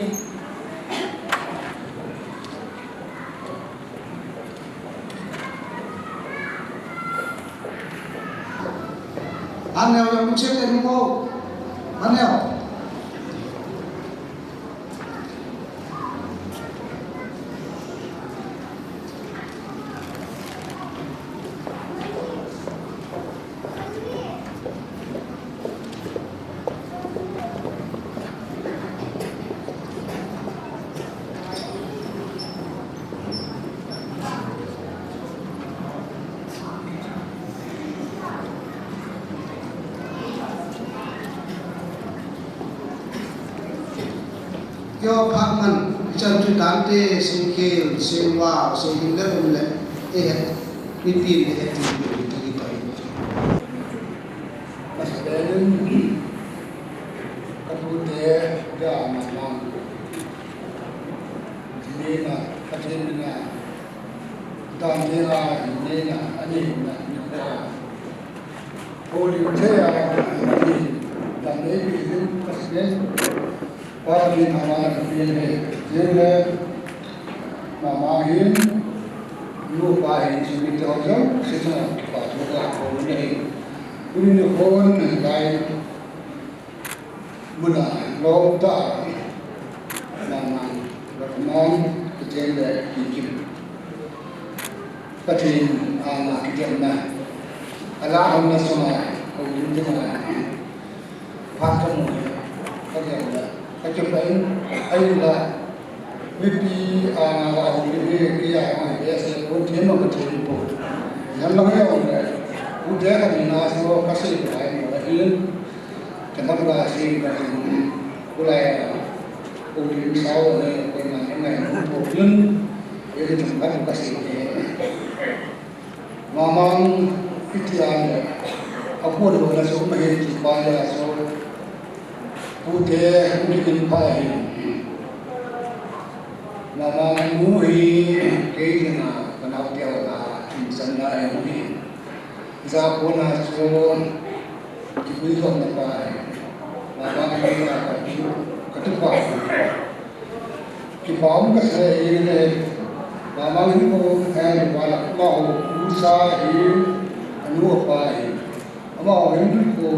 Aneo, aneo, check le mo. Aneo. Kio phat man, ichan chu tante, singkhel, singvao, singhin le um le, eh, nitin le eh, tin le tin le. Pastor, kapute, ga ma ma. Ni na, ka tin na. Dan ni na, ni na, ani na, ni na. Holy Trinity, dan ni, ni, Pastor. Pathen ama na pin he, jing le, mama hin, nu pa hin, simi te ho jong, si chunga, pa thu ka ko ne he. Uni ni khon, lai, muna, lo ta, mama, mama, jing le, ki kim. Pathen, ama, ki kim na. Ala hom na suma, ko yin de na. Phat kamu, kagel le, kakipa in, ahin la, mipi ana la hung hi, hi, hi, a, a, hi, se, kun thim ma kun thim po. Yan lang ya le, u de ka ni na so, ka se ka ai mo, hin, ka ma ka se ka ni, u la ya, u ni sa o ne, ko na ne ngai mo po, hin, e, ka thum ka ka se ne. Mamang iti a le, a kuan lo na so ma he ti pa ya so, pute ni kin pa he. Mamang mu hi, kei na, ka nau te o na, kin san na he mu hi. Za ko na so, kipui lo na pa he. Mamang kei na ka tu, ka tu pa he. Kipa um kasei le, mamang hin ko, eh, wala, amaho, usa hi, anu apa hi. Amaho hin ko,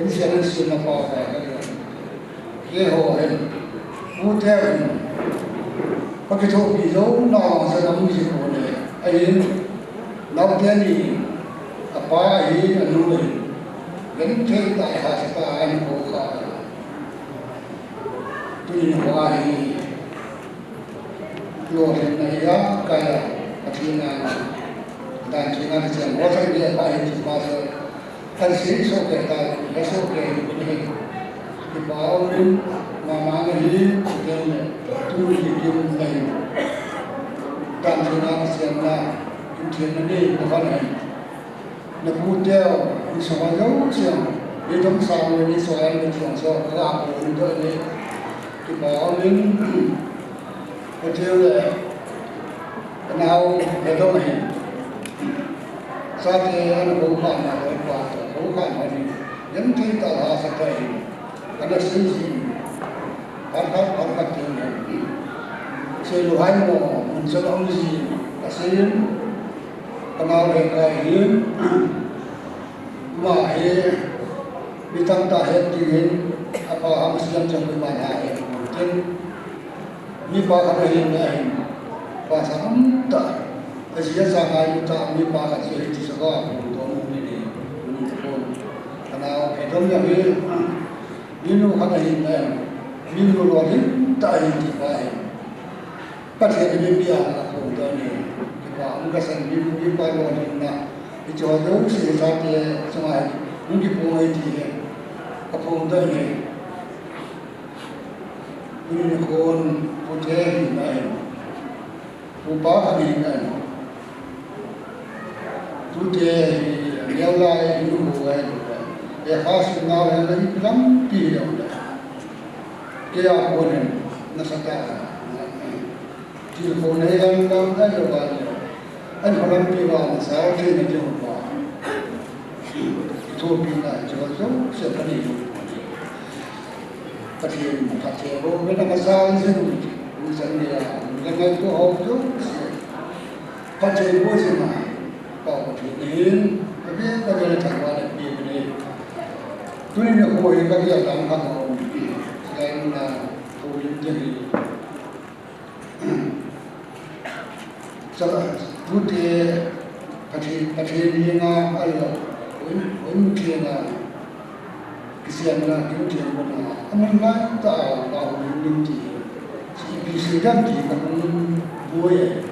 insian insian apa apa hi. Ye ho hin. Ute hin. Pakithopi jou, na sa nam ji ko le. Ahin. Nau te ni, apa hi, anu hi. Yan thei ta ha sa ta hin ko ka. Tuni hoa hi, lolhinna hi a, kaya, Pathen a, dan thina kichen, ho thei dia pa hi ti pa so, kan sei so ke ta, ya so ke hi, hi pa o in, mama na hi, ken le, tu hi kim na hi, dan thina kichen na, kim thina ni, na pa na hi. Na pu teu, in so ma lo siam. Ni dom sa mo ni so an ni so so ka la ko ni do ni. Ki pa o min. Ko teu le. Na hau, na dom hi. Sa te an ko pa na ko pa ko ka ma ni. Yan te ta la sa ta hi. Ana sei ji. Har har har har te ni. Sei lo hai mo, mun sa lo ji. Ka sei. Ka nau le ka hin, ma hi, mi tamtah het ding hin, apa ham siam chang mi ma ha hin, tin, mi pa khat ahin, ahin, pa sa um ta, a ji a sa ngai ta, mi pa khat ji hi ti sa ka, ko to mu ni ni, ni ko, ka nau he dom ya hi, mi nu khat ahin, ahin, mi nu lo hin, ta hin ti pa hin. Pathen in mipi a, a phong doh ni. Kipa, um ka san mi, mipa lolhinna. Hiche ho jouse, hijat te, chunga hi, hung kiphong e ti hi. Ka phong doh ni. Tuni khon, pute hina hi. Pupa khat hina hi. Tute hi, neo lai, hinu hu hi. E kha su nau hi, na ipi lampi hi lo le. Kei a kon hin, nasatah a. Tilkhouna hi lamdang ahi lou va le, ahin kholampi uva nasao thei na ding uva. Thopina chu jouse kanei lou. Pathen phatthei boh vin a kasang jing, hung chan geiya, kangaito ho jouse. Phatthei boh jing a, Pau Pathen hin, kabe, kabe le thangvah le pe uve. Tuni nikho hi kagel dan khat aum. Hilai mun a, Pu Lim te hi. Sa, tute Pathen, Pathen henga, ahilou, Pu Lim te henga, kisiamna, Pu Lim te henga, amun laitah a, Pu Lim te, ipi seidam ti kahung boi e,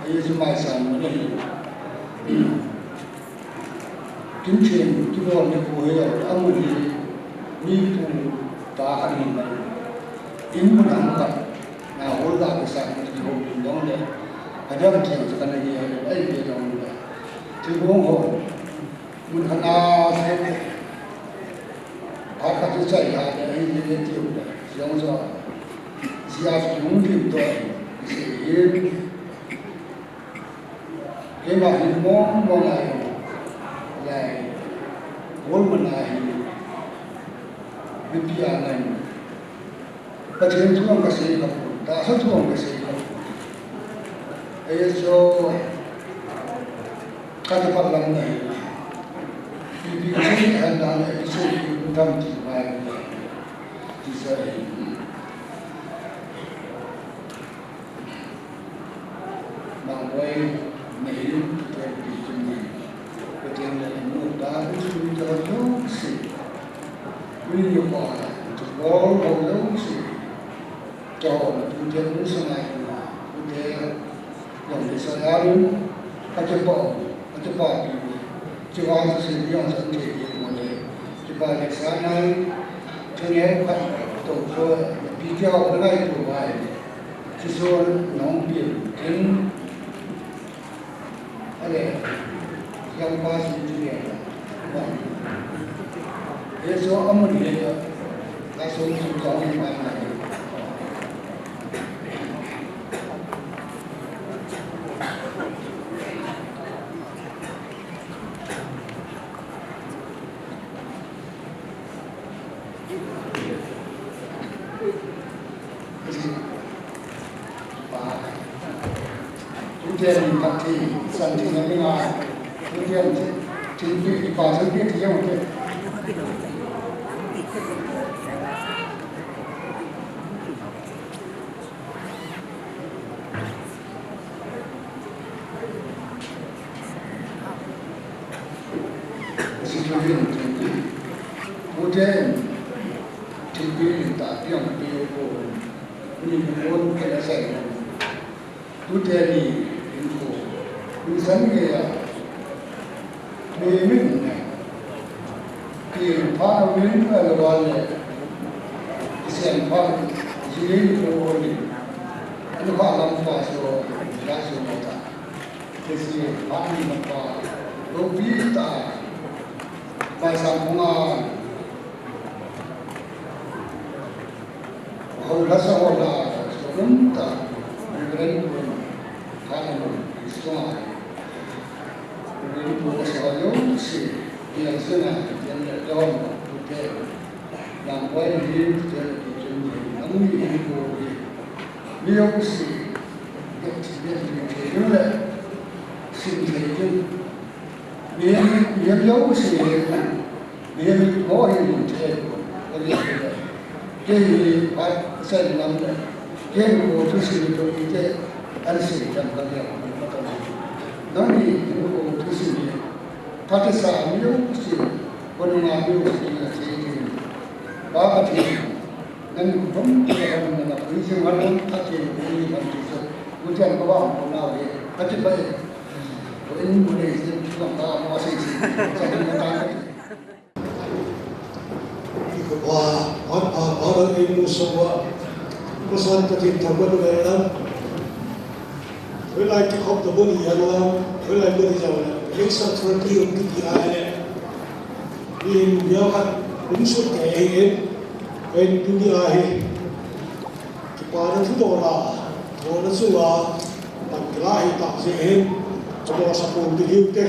ahi chu maisan mun ahi. Kin Theng kibol nikho hi amun hi, mi pu pa khat ahin, in mun ham khat, na hol la kisa kihou in dong le, kadam theng chu kana hi, ahin ve dong le. Thilbong ho, mun khat na se, phat khat chu chai ha le, ahin ve tiu le, jong jo, jia chu hung lim to, isi hin, Keima hin mong mong a hin, lai, bol mun a hin, mipi a ngai, Pathen thu ang kasei kha pon, tahsa thu ang kasei kha pon. Hichu, ka kipat lam nei. Ipi ipi chu ihet dan le, ipi chu ipi um tam ti mai. Ti sa e. Mangoi, Mihem, Pathen pi chun ni. Pathen le inu ta, ichu ni ta jouse. Ui ni pa, tu bol bol jouse. Keiho na tute hung sangai hung a, tute jong le sa ya lun, ka kipa, ka kipapi. Chuva chu sei ding jong chan thei ding mo le. Kipa le sa nai, thunei phat to chu, pi keiho na ngaito vai. Chuchu nahung pi tin, Ale, yang pa si tu le. Ye so amun le ya. Ka so so ka ni ma na. Tute ni hinkho, nisan geiya, mi min ne, ti pha min a lo le, kisen pha, ji ni ko ni, anu kha lam pa so, ya so mo ta. Kesi, ani mapa, lopi ta, mai sang punga, ho la sa ho la, so um ta, Reverend Kun, ka anu, so ai. Reverend Kun sa ho yo si, ni ang sena, yan le dom, okay. Yang koi ni, yan le kichun ni, ang ni ko ni. Mihem jouse, mihem jouse, mihem jouse, mihem ho hi lungthim, kei hi, kei hi, pa, sen lam le, kei ko thusim to ite, an sei jam ka le, ka to. Nang ni ko thusim ni, pa te sa mihem jouse, ko na mihem jouse na sei ni, pa ka thi. Nang khom kile khom nang a pui jing hal hal a ti ni ban ti chu. Mu jan ko ba ko na le. A ti ba e. Ko in mu le jin ti ko ba mo se se. Sa ni na ta. Ko ba, ba, ba, ba, in mu so ba. Ko san ka ti ta ko le la. Hoilai kikhopna mun hi a, hoilai mun hi jong le, hei sa thurpi um kiti a le, mihem khat um sut kei hi, kei tuni a hi, kipana thudoh la, thona chunga, pan kila hi tah jeh hin, chamo sa pum ti hiu te.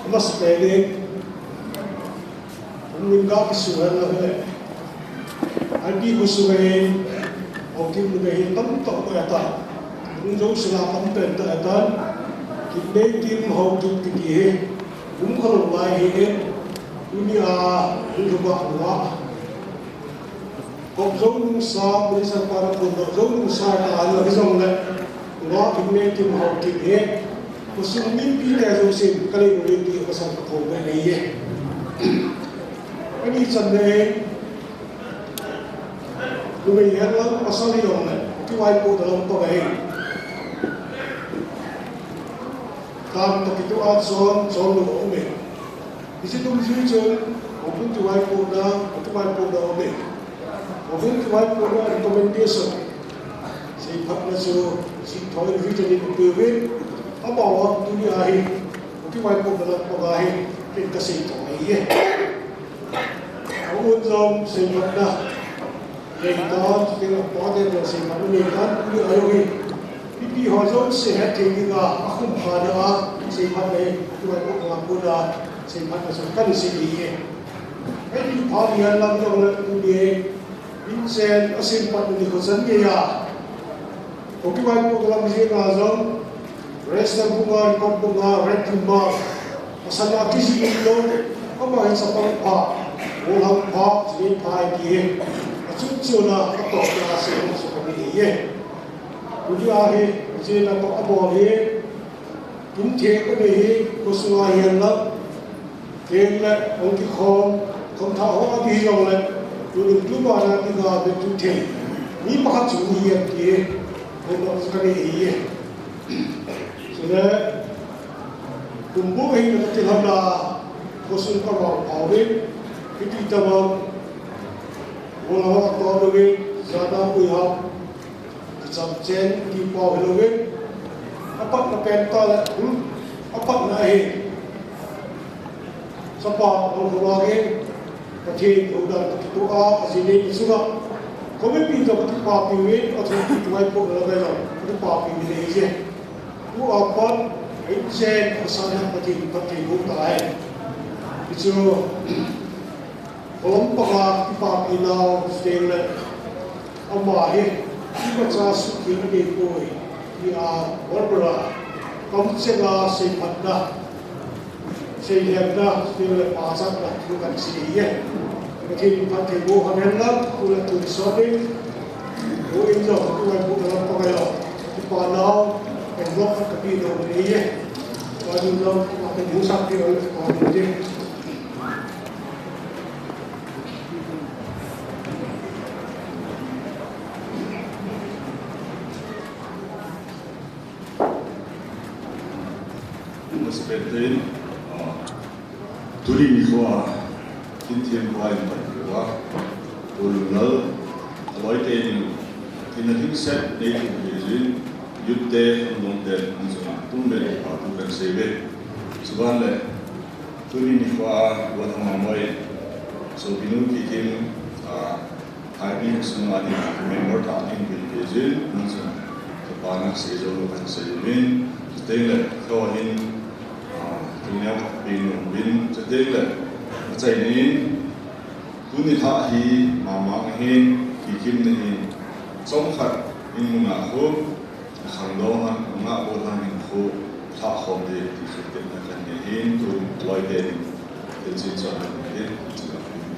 Amasapen in, hung lim ga kisu hen lang hile. Ipi kho sunga hin, Haokip numei hi tamtah um ahitan. Hung jouse a tampen tah ahitan. Kipneikim Haokip kiti hi, um khalou lai hi in, tunia, hung lhuba hung a. Kop jou nungsa, Minister pa na pon jou nungsa ta ana hijongle, nga Kipneikim Haokip hi, khosung mipi te jousen, kalei nungin ti kasam kathou be nei e. Ani chan nei, numei hen lang pasal hijongle, kivaipohna lam pang ahi. Tam toh kitoh a chon, chon lou aum e. Hiche dungjuiyin, houbung kivaipohna, kivaipohna aum e. Houbung kivaipohna recommendation. Seiphatna chu, Singthoi Region in apeuvin, amaho tunia hi, kivaipohna lam panga hi, ken kasei thou ahi e. Amun jong seiphatna. Neitan, kei pate jong seiphatna neitan, tuni a jong hi. Mipi ho jouse hetthei dinga, akhum kha dinga, seiphatna hi, tuai ko ka puna, seiphatna chu kahin sei e. Pha ni hen lang jong le tuni, inchen a sim pat ni kho chan geiya. Hoki vai ko lang ji na jong, register book a, record book a, red book a, a sana kisi lo, ama hin sa pang pha, o lang pha, ji pha ki. A chu chu na, a to na se so ka ni ye. Tuni a hi, ji na to a bo ye. Kin thei ka nei hi, ko sunga hian la. Ken le, hong kikhom, khom tha ho a ti hi jong le. Tu ding tu ba na ti ga be tu thei. Mi pakhat chu ni hian ti. Hong ma ka nei hi. Chule, kum bu hi na ti lam la. Ko sung ka ba pau ve. Ki ti ta ba. Ko la ho to do ve. Za da ku ya. Kicham chen, kipau hi lo ve. A patna pen ta le, hmm, a patna hi. Chapa, lo ho va ge. Pathen, lo dan, ki tu a, a ji le, ni su ga. Ko me pi to, ki pa pi ve, a chu ki tu ai po la ve lo, ki pa pi ve le je. Tu a pat, ei chen, a sa na Pathen, Pathen ho ta e. Ki chu, Kolom panga kipapinau seng le ama hi imacha sukhi anei poi, tia Barbara kamchenga seiphatna, seihemna seng le pachatna thu kan sei e. Pathen in phattheiboh hen lang, tu le tun sot in, tu in jong, tu le bu lam pangai lo, kipanau, en lok khat kapi dong nei e. Tua in jong, kipa kan hung sak pi lo, kipa ding. Respect in, ah, tuni nikho a, kin thiam hua in pan hua, Pu Lunglal, aloi te in, in a hing set nei tum hi jin, youth te, khangdong te, an jong a, tum le pa tu kan sei ve. Chuban le, Tuni nikho a, Pu Thangmamoi, sopinu Kikim, ah, Thaipi sunga ding, member tah ding bil pe jin, nang sun, kapa na sei jou lou kan sei uvin, chuteng le, kho hin, ah, thil neo khat pe nom uvin, chuteng le, achai nin, tuni thah hi, mama hin, Kikim na hin, chomkhat, in mun a khu, Khangdong han, nga ko han hin khu, thah khom di, ti chu tepna kan nei hin, tu loi te hin, tin chin chon kan nei hin, tin chin kan nei hin.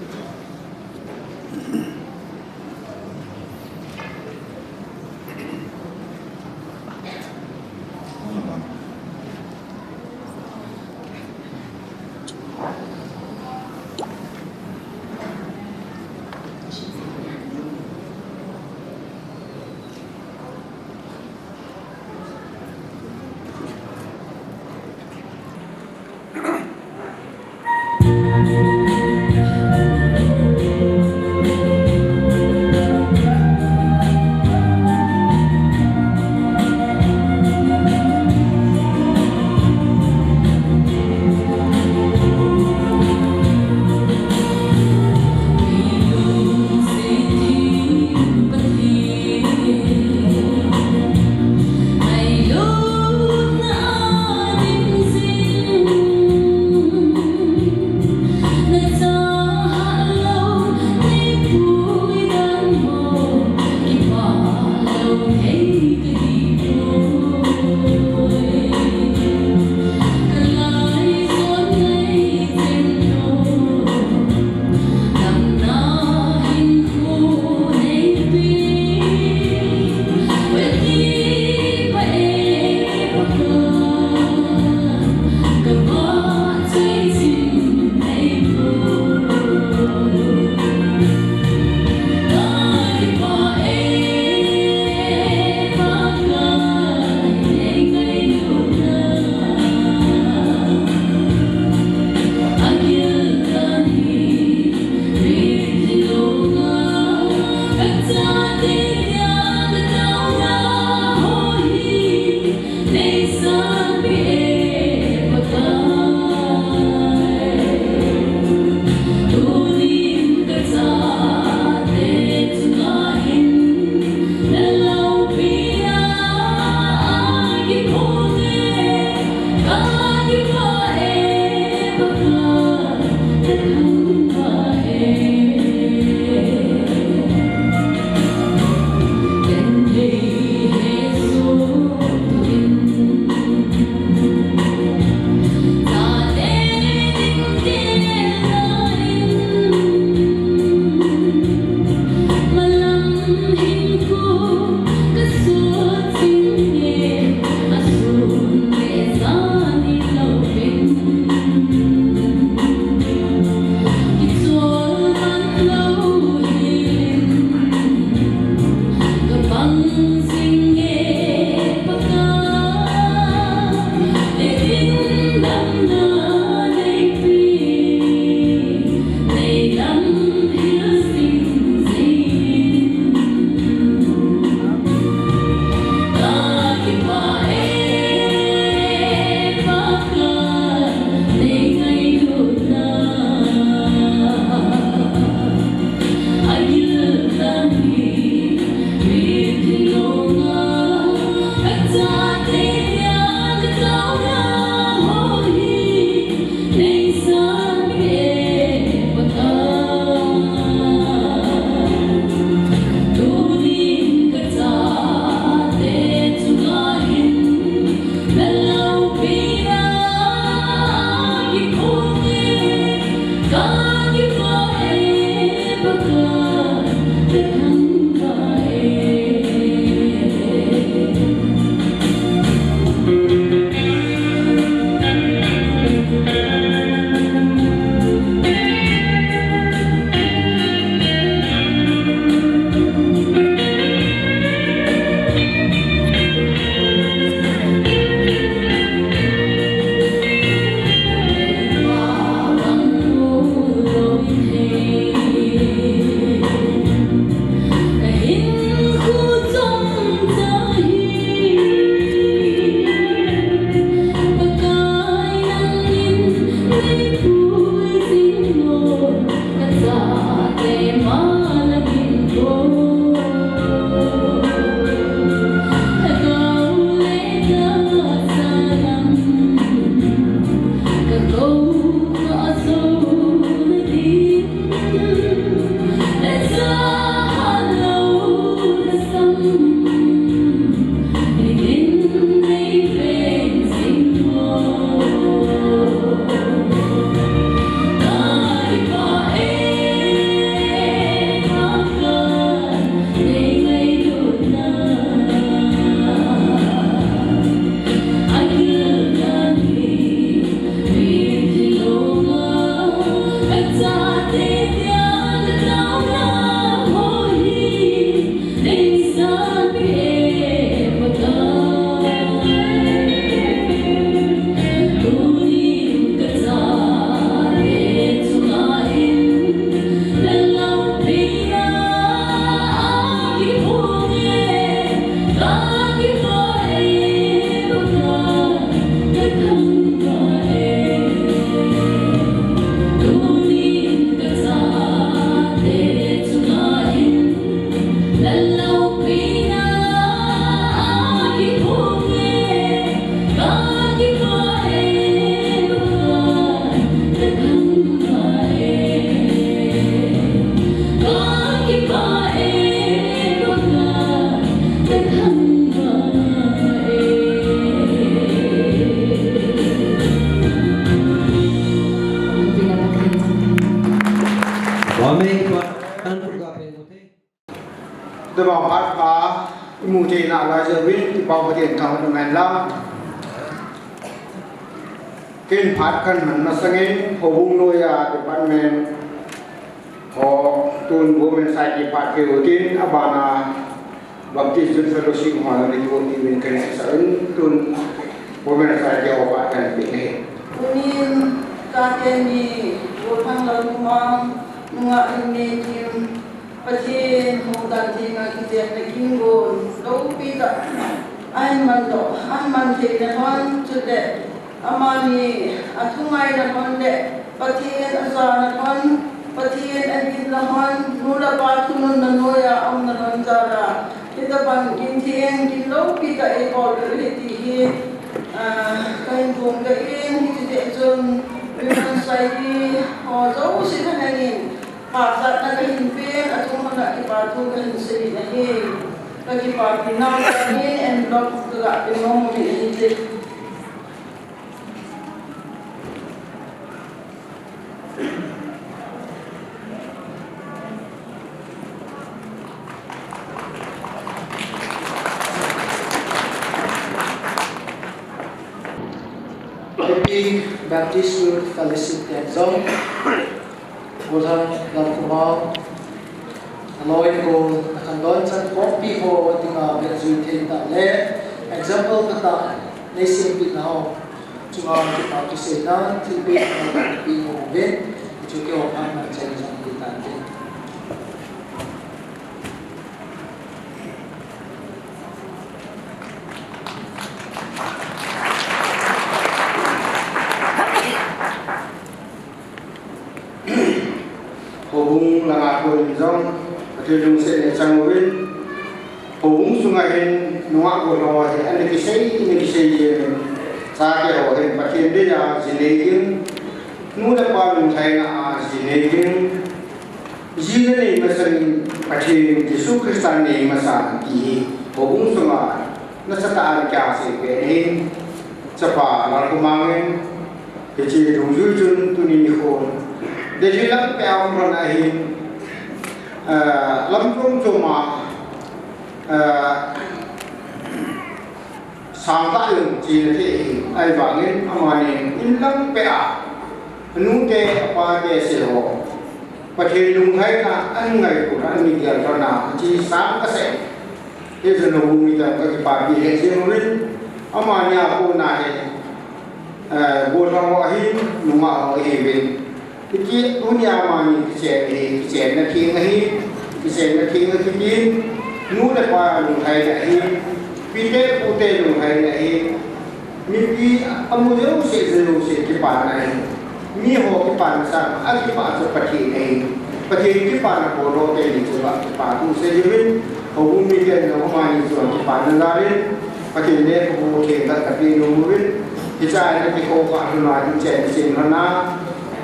Debang phat pha, imu thei nalai jeh uvin, i Pau Pathen thangvah in um hen lang. Ken phat kahin man masangin, houbung noiya department ho tun Women Society phat keu tin, abana Baptist Youth Fellowship ho ni ko ni min kahin sasah in, tun Women Society ho phat kahin pe ahi. Tunin, tate ni, Gophang Lalmang, nungah Limneikim, Pathen houdan thenga kijepna kin gon loupi tah ahin man doh, ahin man theina lhon, chule amani athungaina lhon le Pathen ajana lhon, Pathen aginna lhon, nu le pa thununna noiya aumna lhon jal a, hitabang kin theng, kin loupi tah eibol u ahi ti hi, ah, kahin phongdoh in, hiche teng chun Women Society ho jouse thalheng in, pachatna kahin pen, achung hon a kipa thu kahin seiyin ahi. Kakipapi nau jal in envelope kaga pe nom uvin ahi che. Baptist Youth Fellowship ten jong, Gollhang Lalkhomang, aloi ko, nakhangdon chan khompi ho dinga veljui thei tah le, example khat a nei sempeh nau chunga kipa thu seina, thilpeh nau kipe ho uvin, hichu kihoulimna chan jong hitan te. Houbung langa konin jong, Pathen lungsetna chang uvin, houbung sunga hin nungah gollhang ho hi ana kisei, ana kisei jengin, chate ho hin Pathen deija ji nei ding, nu le pa lunglhaina a ji nei ding, ji le nei masangin Pathen Jesu Christa nei masa ti hi houbung sunga nasatah a ana kisei pen ahin, chapa Lalkhomang in, hiche dungjui chun tuni nikho Delhi lam peh a um lhon ahin, ah, lam chom chom a, ah, sangtah jong chena thei ahi, ahivangin amanin in lam peh a, anute, apate seh ho Pathen lunglhaina ana ngailut a, ana gel lhon a, hiche sang kasei. Hichun houbung mi tam kakipapi lheh jeng uvin, amani a kona hi, eh, gollhang ho ahin, nungah ho ahiuvin. Hiti tunia amani kichen ahi, kichenna theng ahi, kichenna theng ahi tin, nu le pa lunglhaina ahi, pite pute lunglhaina ahi, mipi amu jouse jouse kipana ahi. Miho kipana sanga akipah chu Pathen ahi. Pathen kipana bol lou teni chu akipa thu sei uvin, houbung miten jong amani chu kipana jal in, Pathen le houbung thengtah kapeh nom uvin, hiche a nakikhoukhah lhon a, nachen sem lhon a,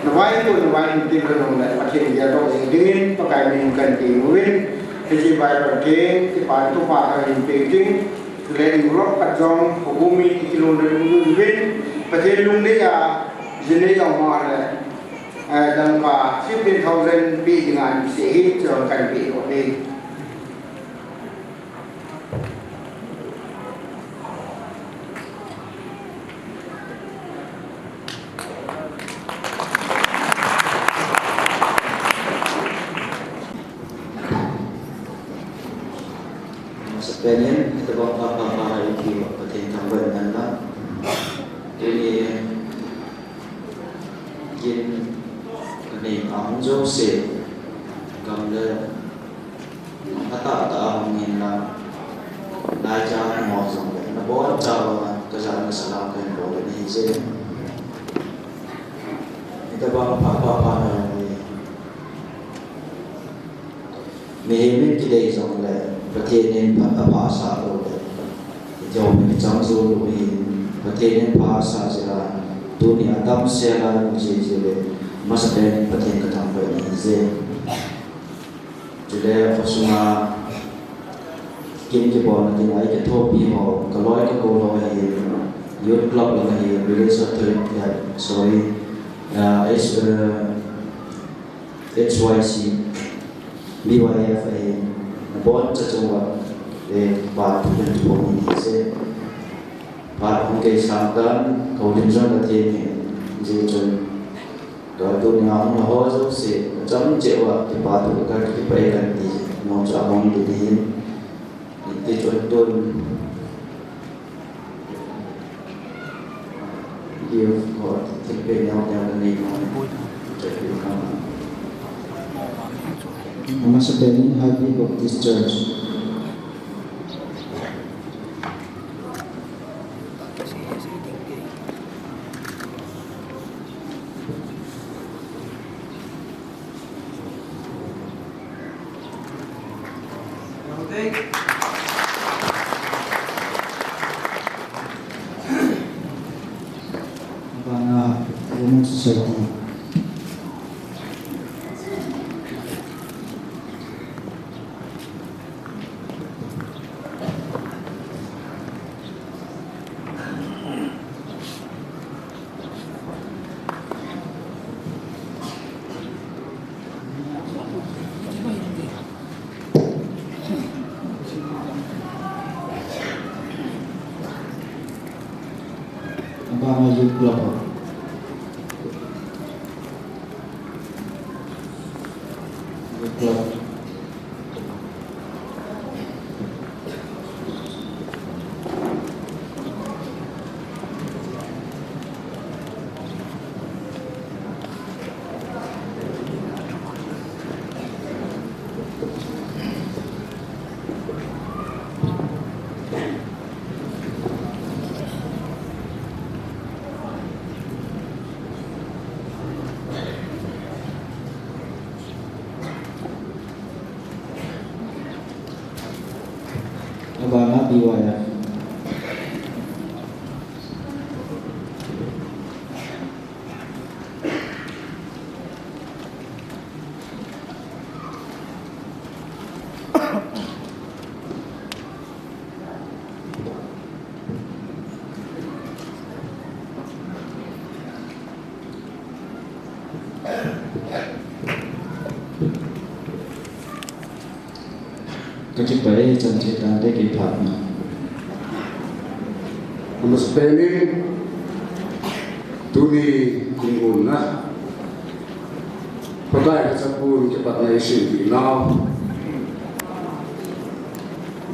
navaipo navaipo ti lhon jongle Pathen geldoh jing dingin Pakai min in kahin tem uvin, hiche Bible theng, kipana thupha kahin pe ding, chule envelope khat jong houbung mi kikilona dungjuiyin, Pathen lungdei a, ji nei jong ma le, eh, dangka fifteen thousand pe dinga ana kisei ahi, chujong kahin pe doh e. Amasapen in, hitobang pha pha pha a eipeh u Pathen thangvah in umhen lang. Tuni kin kanei a hung jouse, gam le atah tah a hung hinlang, laicha hung ho jongle, nabonchauva kajahna salam kahin bol in ahije. Hitobang pha pha pha a eipeh u Mihem in kidei jongle, Pathen in pha, aphasah lou le, iti ho mi kichang jou lou ahin, Pathen in phasah jeh a, tuni a damsel a um jiji le, amasapen in Pathen kathangvah in ahije. Chule, khosunga kin kibolna dinga eikithopi ho, kaloi kagol ho ahin, Youth Club lang ahin, Village Authority, sorry, ah, is, uh, H Y C, B Y F ahin, naboncha chunga, eh, kipa thu kahin thum in ahije. Phat hung kei sangtan, kahoulim jong katheng e, hijeh chun, ka tunia hung ho jouse, acham cheh uva, kipa thu kakipah e kahin ti, nom chu ahung ding ahin, hiti chun tun, Amasapen in Haipi Baptist Church. Abana Women Society. Abana Youth Club. Bana T Y F. Ka kipah e, chan che tante kei phat na. Amasapen in tuni kum gon na Pakai ka chapun kipatna i sim pi nau.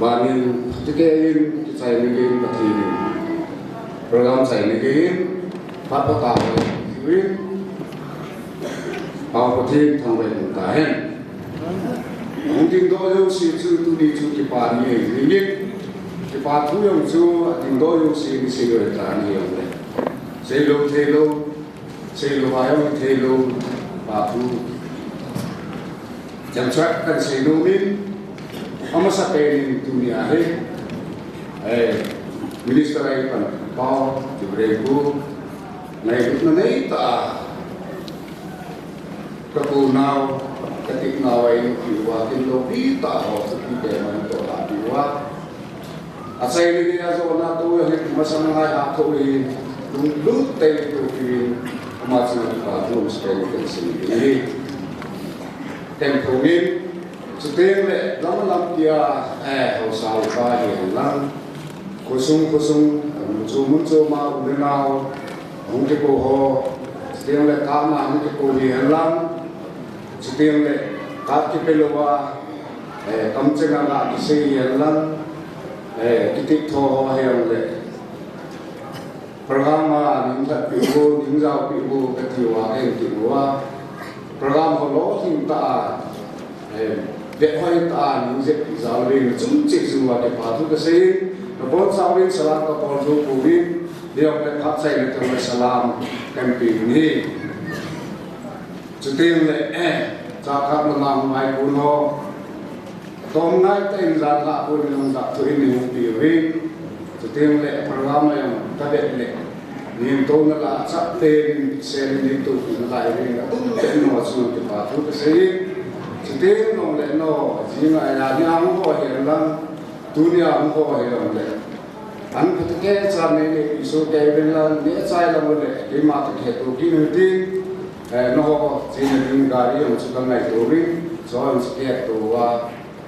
Banin, tike in, kichai ni in, Pathen in. Program chai ni in, Papa ta in. Pau Pathen thangvah in ta hen. Hung ding doh jouse chu tuni chu kipa ni ahi. Kipa thu jong chu ding doh jouse ni sei lou ta ni jong le. Sei lou thei lou. Sei lou a jong thei lou, pa thu. Chang chak kan sei nom in, amasapen in tuni a hi, eh, Minister a pan Pau, Reverend Pu, ngailutna nei tah a, ka pu nau, ka tih nau a in pi uva, tin lou pi tah a ho, chu pi te man to la pi uva. Achaina gei a jona tou hi masang ngai ha tou hi lunglut tei tou hi ama chunga kipa thu amasapen in kan sei hi. Ken thum in chuteng le lam lam tia, eh, haosa upa hihen lang, khosung khosung, mun chom mun chom a u le nao hung kikou ho, chuteng le kap na hung kikou hihen lang, chuteng le kap kipe lou a, eh, kamcheng a kisei hihen lang, eh, kitih tho ho hihen le. Program a ning that pi u, ning jao pi u, ka ti uva, ka in ti uva. Program ho lolhing tah a, eh, vehoi tah a, ning jep pi jao le, chun cheh jing uva kipa thu ka sei. Ka bon sa uvin, salam ka bol jou pouvin, niam le phat chai le ka salam kan pe ni. Chuteng le, eh, cha khat lama hung ngai pon ho. Tom ngai tah in jan lah pon in hung dah thu in hung pi uvin. Chuteng le program a jong ka vet le. Nin to na la chap te in se nin to pi na la in atum te no chung kipa thu ka sei. Chuteng no le no, jing a ya ni ang ho hihen lang, tuni a ang ho hihen le. An phatah kei cha nei nei pi soh kei uvin lang, nechai lang le, keima toh kihet to kit u hitin, eh, nangho chena ding gari jong chu ka ngaito uvin, chuin chu kihet to uva,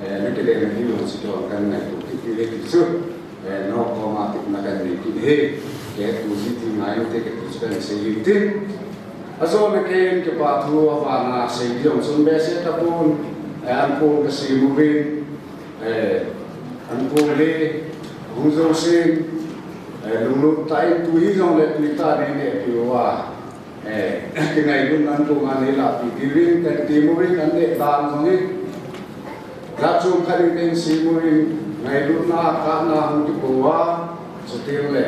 eh, na kile na hi jong chu ka ngaito kit u hi ti chu, eh, nangho koma tepna ka nei kit u hi, kihet to ji ti ngai u hite kati chu ka sei u hitin. Ajona kei in kipa thu a vana sei ding jong chun behseh tapon, eh, an pon ka sei uvin, Eh, an pon hi, hung jousen, eh, lunglut tah in tu hi jong le tui tah nei nei pi uva. Eh, kingailutna an pon a nei lah pi diuvin, kan ti uvin, an neh dan jong hi. Jat chom khat in kan sei uvin, ngailutna, kap na hung kikou uva, chuteng le.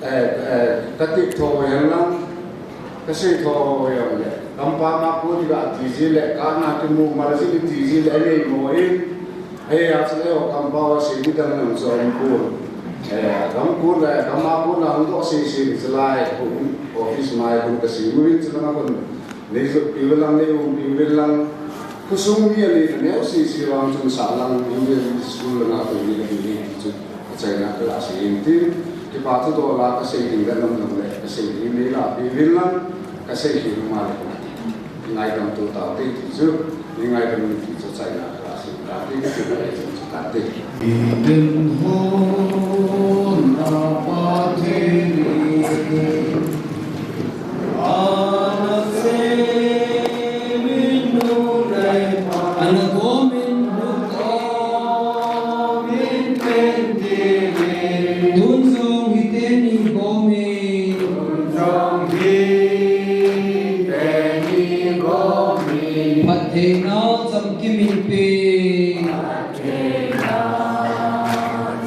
Eh, eh, ka tih tho hihen lang, ka sei tho hihen le. Kampam a kon ti ga ti ji le, kap na kimu mal ji ti ji le, anei mo in. Eh, a chule o kampam a sei ni dang nang jo in kon. Eh, gam kon le, gam a kon a hung doh sei sei ni chulai, kon office mai kon ka sei mu in chulai kon. Nei jot pi uvin lang, nei um pi uvin lang. Khosung mi a nei na neo sei sei vang chun sa lang, Indian school lang a kon ni ka ti ni chu. Achaina ka la sei in tin, kipa thu doh la ka sei ding le nom nom le, ka sei ding nei lah pi uvin lang, ka sei hi nom a le. Ngaidam to tau te ti chu, nei ngaidam ni ti chu achaina ka la sei ta te, ti ka le chu ka te. Eden hon a Pathen in, ana semin nu le pa, ana gomin nu gomin pen ti ni. Tun jong hiti ni gomin. Tun jong hiti ni gomin. Phattheina chamkim in pe. Phattheina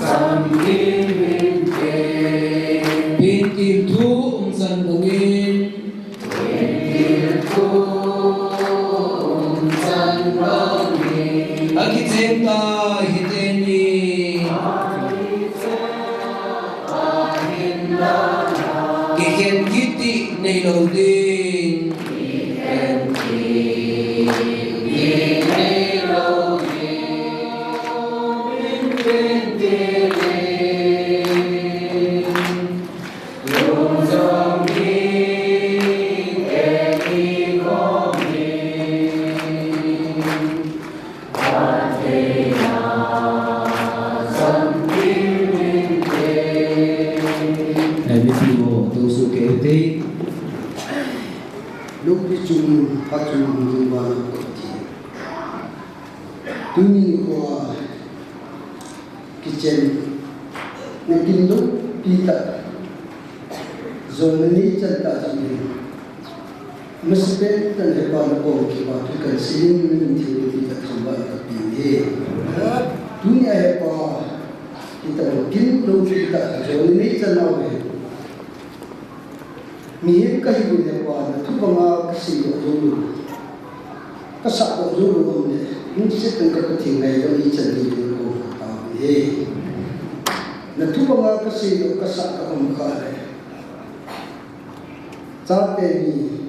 chamkim Lo ding. Eh, mipi ho, those who came today. Lupi chung, pa chung, chung ba na ko ti. Tuni ko a kichen na kin do pi ta. Jona nei chan ta chi ni. Masapen tan hepa na ko kipa thu kan sei in min thei ti ta thangvah ka pe e. Tuni a hepa, kita kin lo kita jona nei chan nau e. Mihem ka hi le hepa na thu banga ka sei doh jou lou. Ka sah doh jou lou um le. Hung se tan ka Pathen ngaidam nei chan ti le ko ka ta e. Na thu banga ka sei doh ka sah ka um ka le. Chate ni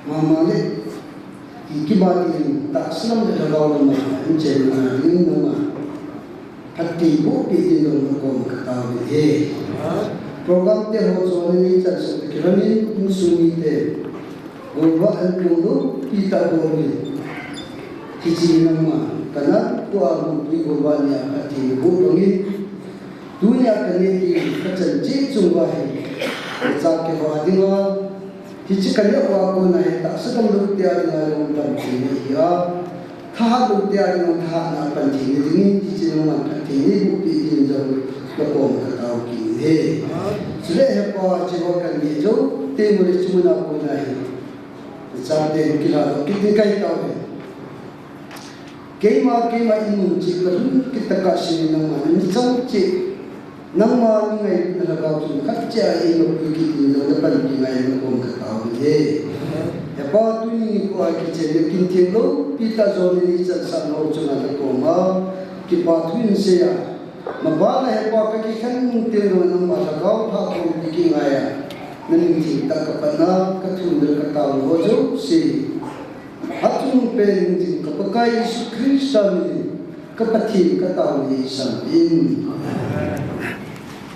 mama le, i kiba ding, tahsa lam le lhagao lam a, in chen na ding nang a. Phatthei boh peh ding jong na kom ka tao e. Program te ho jona nei chan sot ki ran in, insung mite golvah an tung lou pi ta bol in. Hiche nang a, ka natoh a mutui golvah nia phatthei boh bang in. Tunia ka neh ding ka chan cheh chung uva hi, ka chate ho a dinga, hiche ka neh uva kona hi tahsa damlou te a dinga jong panpina ahi a, thahat lou te a dinga thahatna panpina dingin, hiche nangman phatthei nei boh peh dingin jong na kom ka tao kit e. Chule hepa, hiche ho ka neh jou teng ule hiche muna kona hi, ka chate kilha doh kit ding ka hi tao e. Keima, keima imun cheh ka lhun kit tah a, sei nangma na mi chang cheh, nangma mi ngailutna lhagao chun khat cheh a eima pui kit ding jong na panpi ngai na kom ka tao e. Hepa, tuni nikho a kichen na kin theng lou pi ta jona nei chan sah nau chunga na kom a kipa thu in sei a, maban a hepa ka kikhen teng jong nangma lhagao pha khompi kingai a, na min theng tah ka pan a, ka thum le ka tao ho jouse. Achung pen ding ka Pakai Jesu Christa min in ka Pathen ka tao e, eisanpeh in.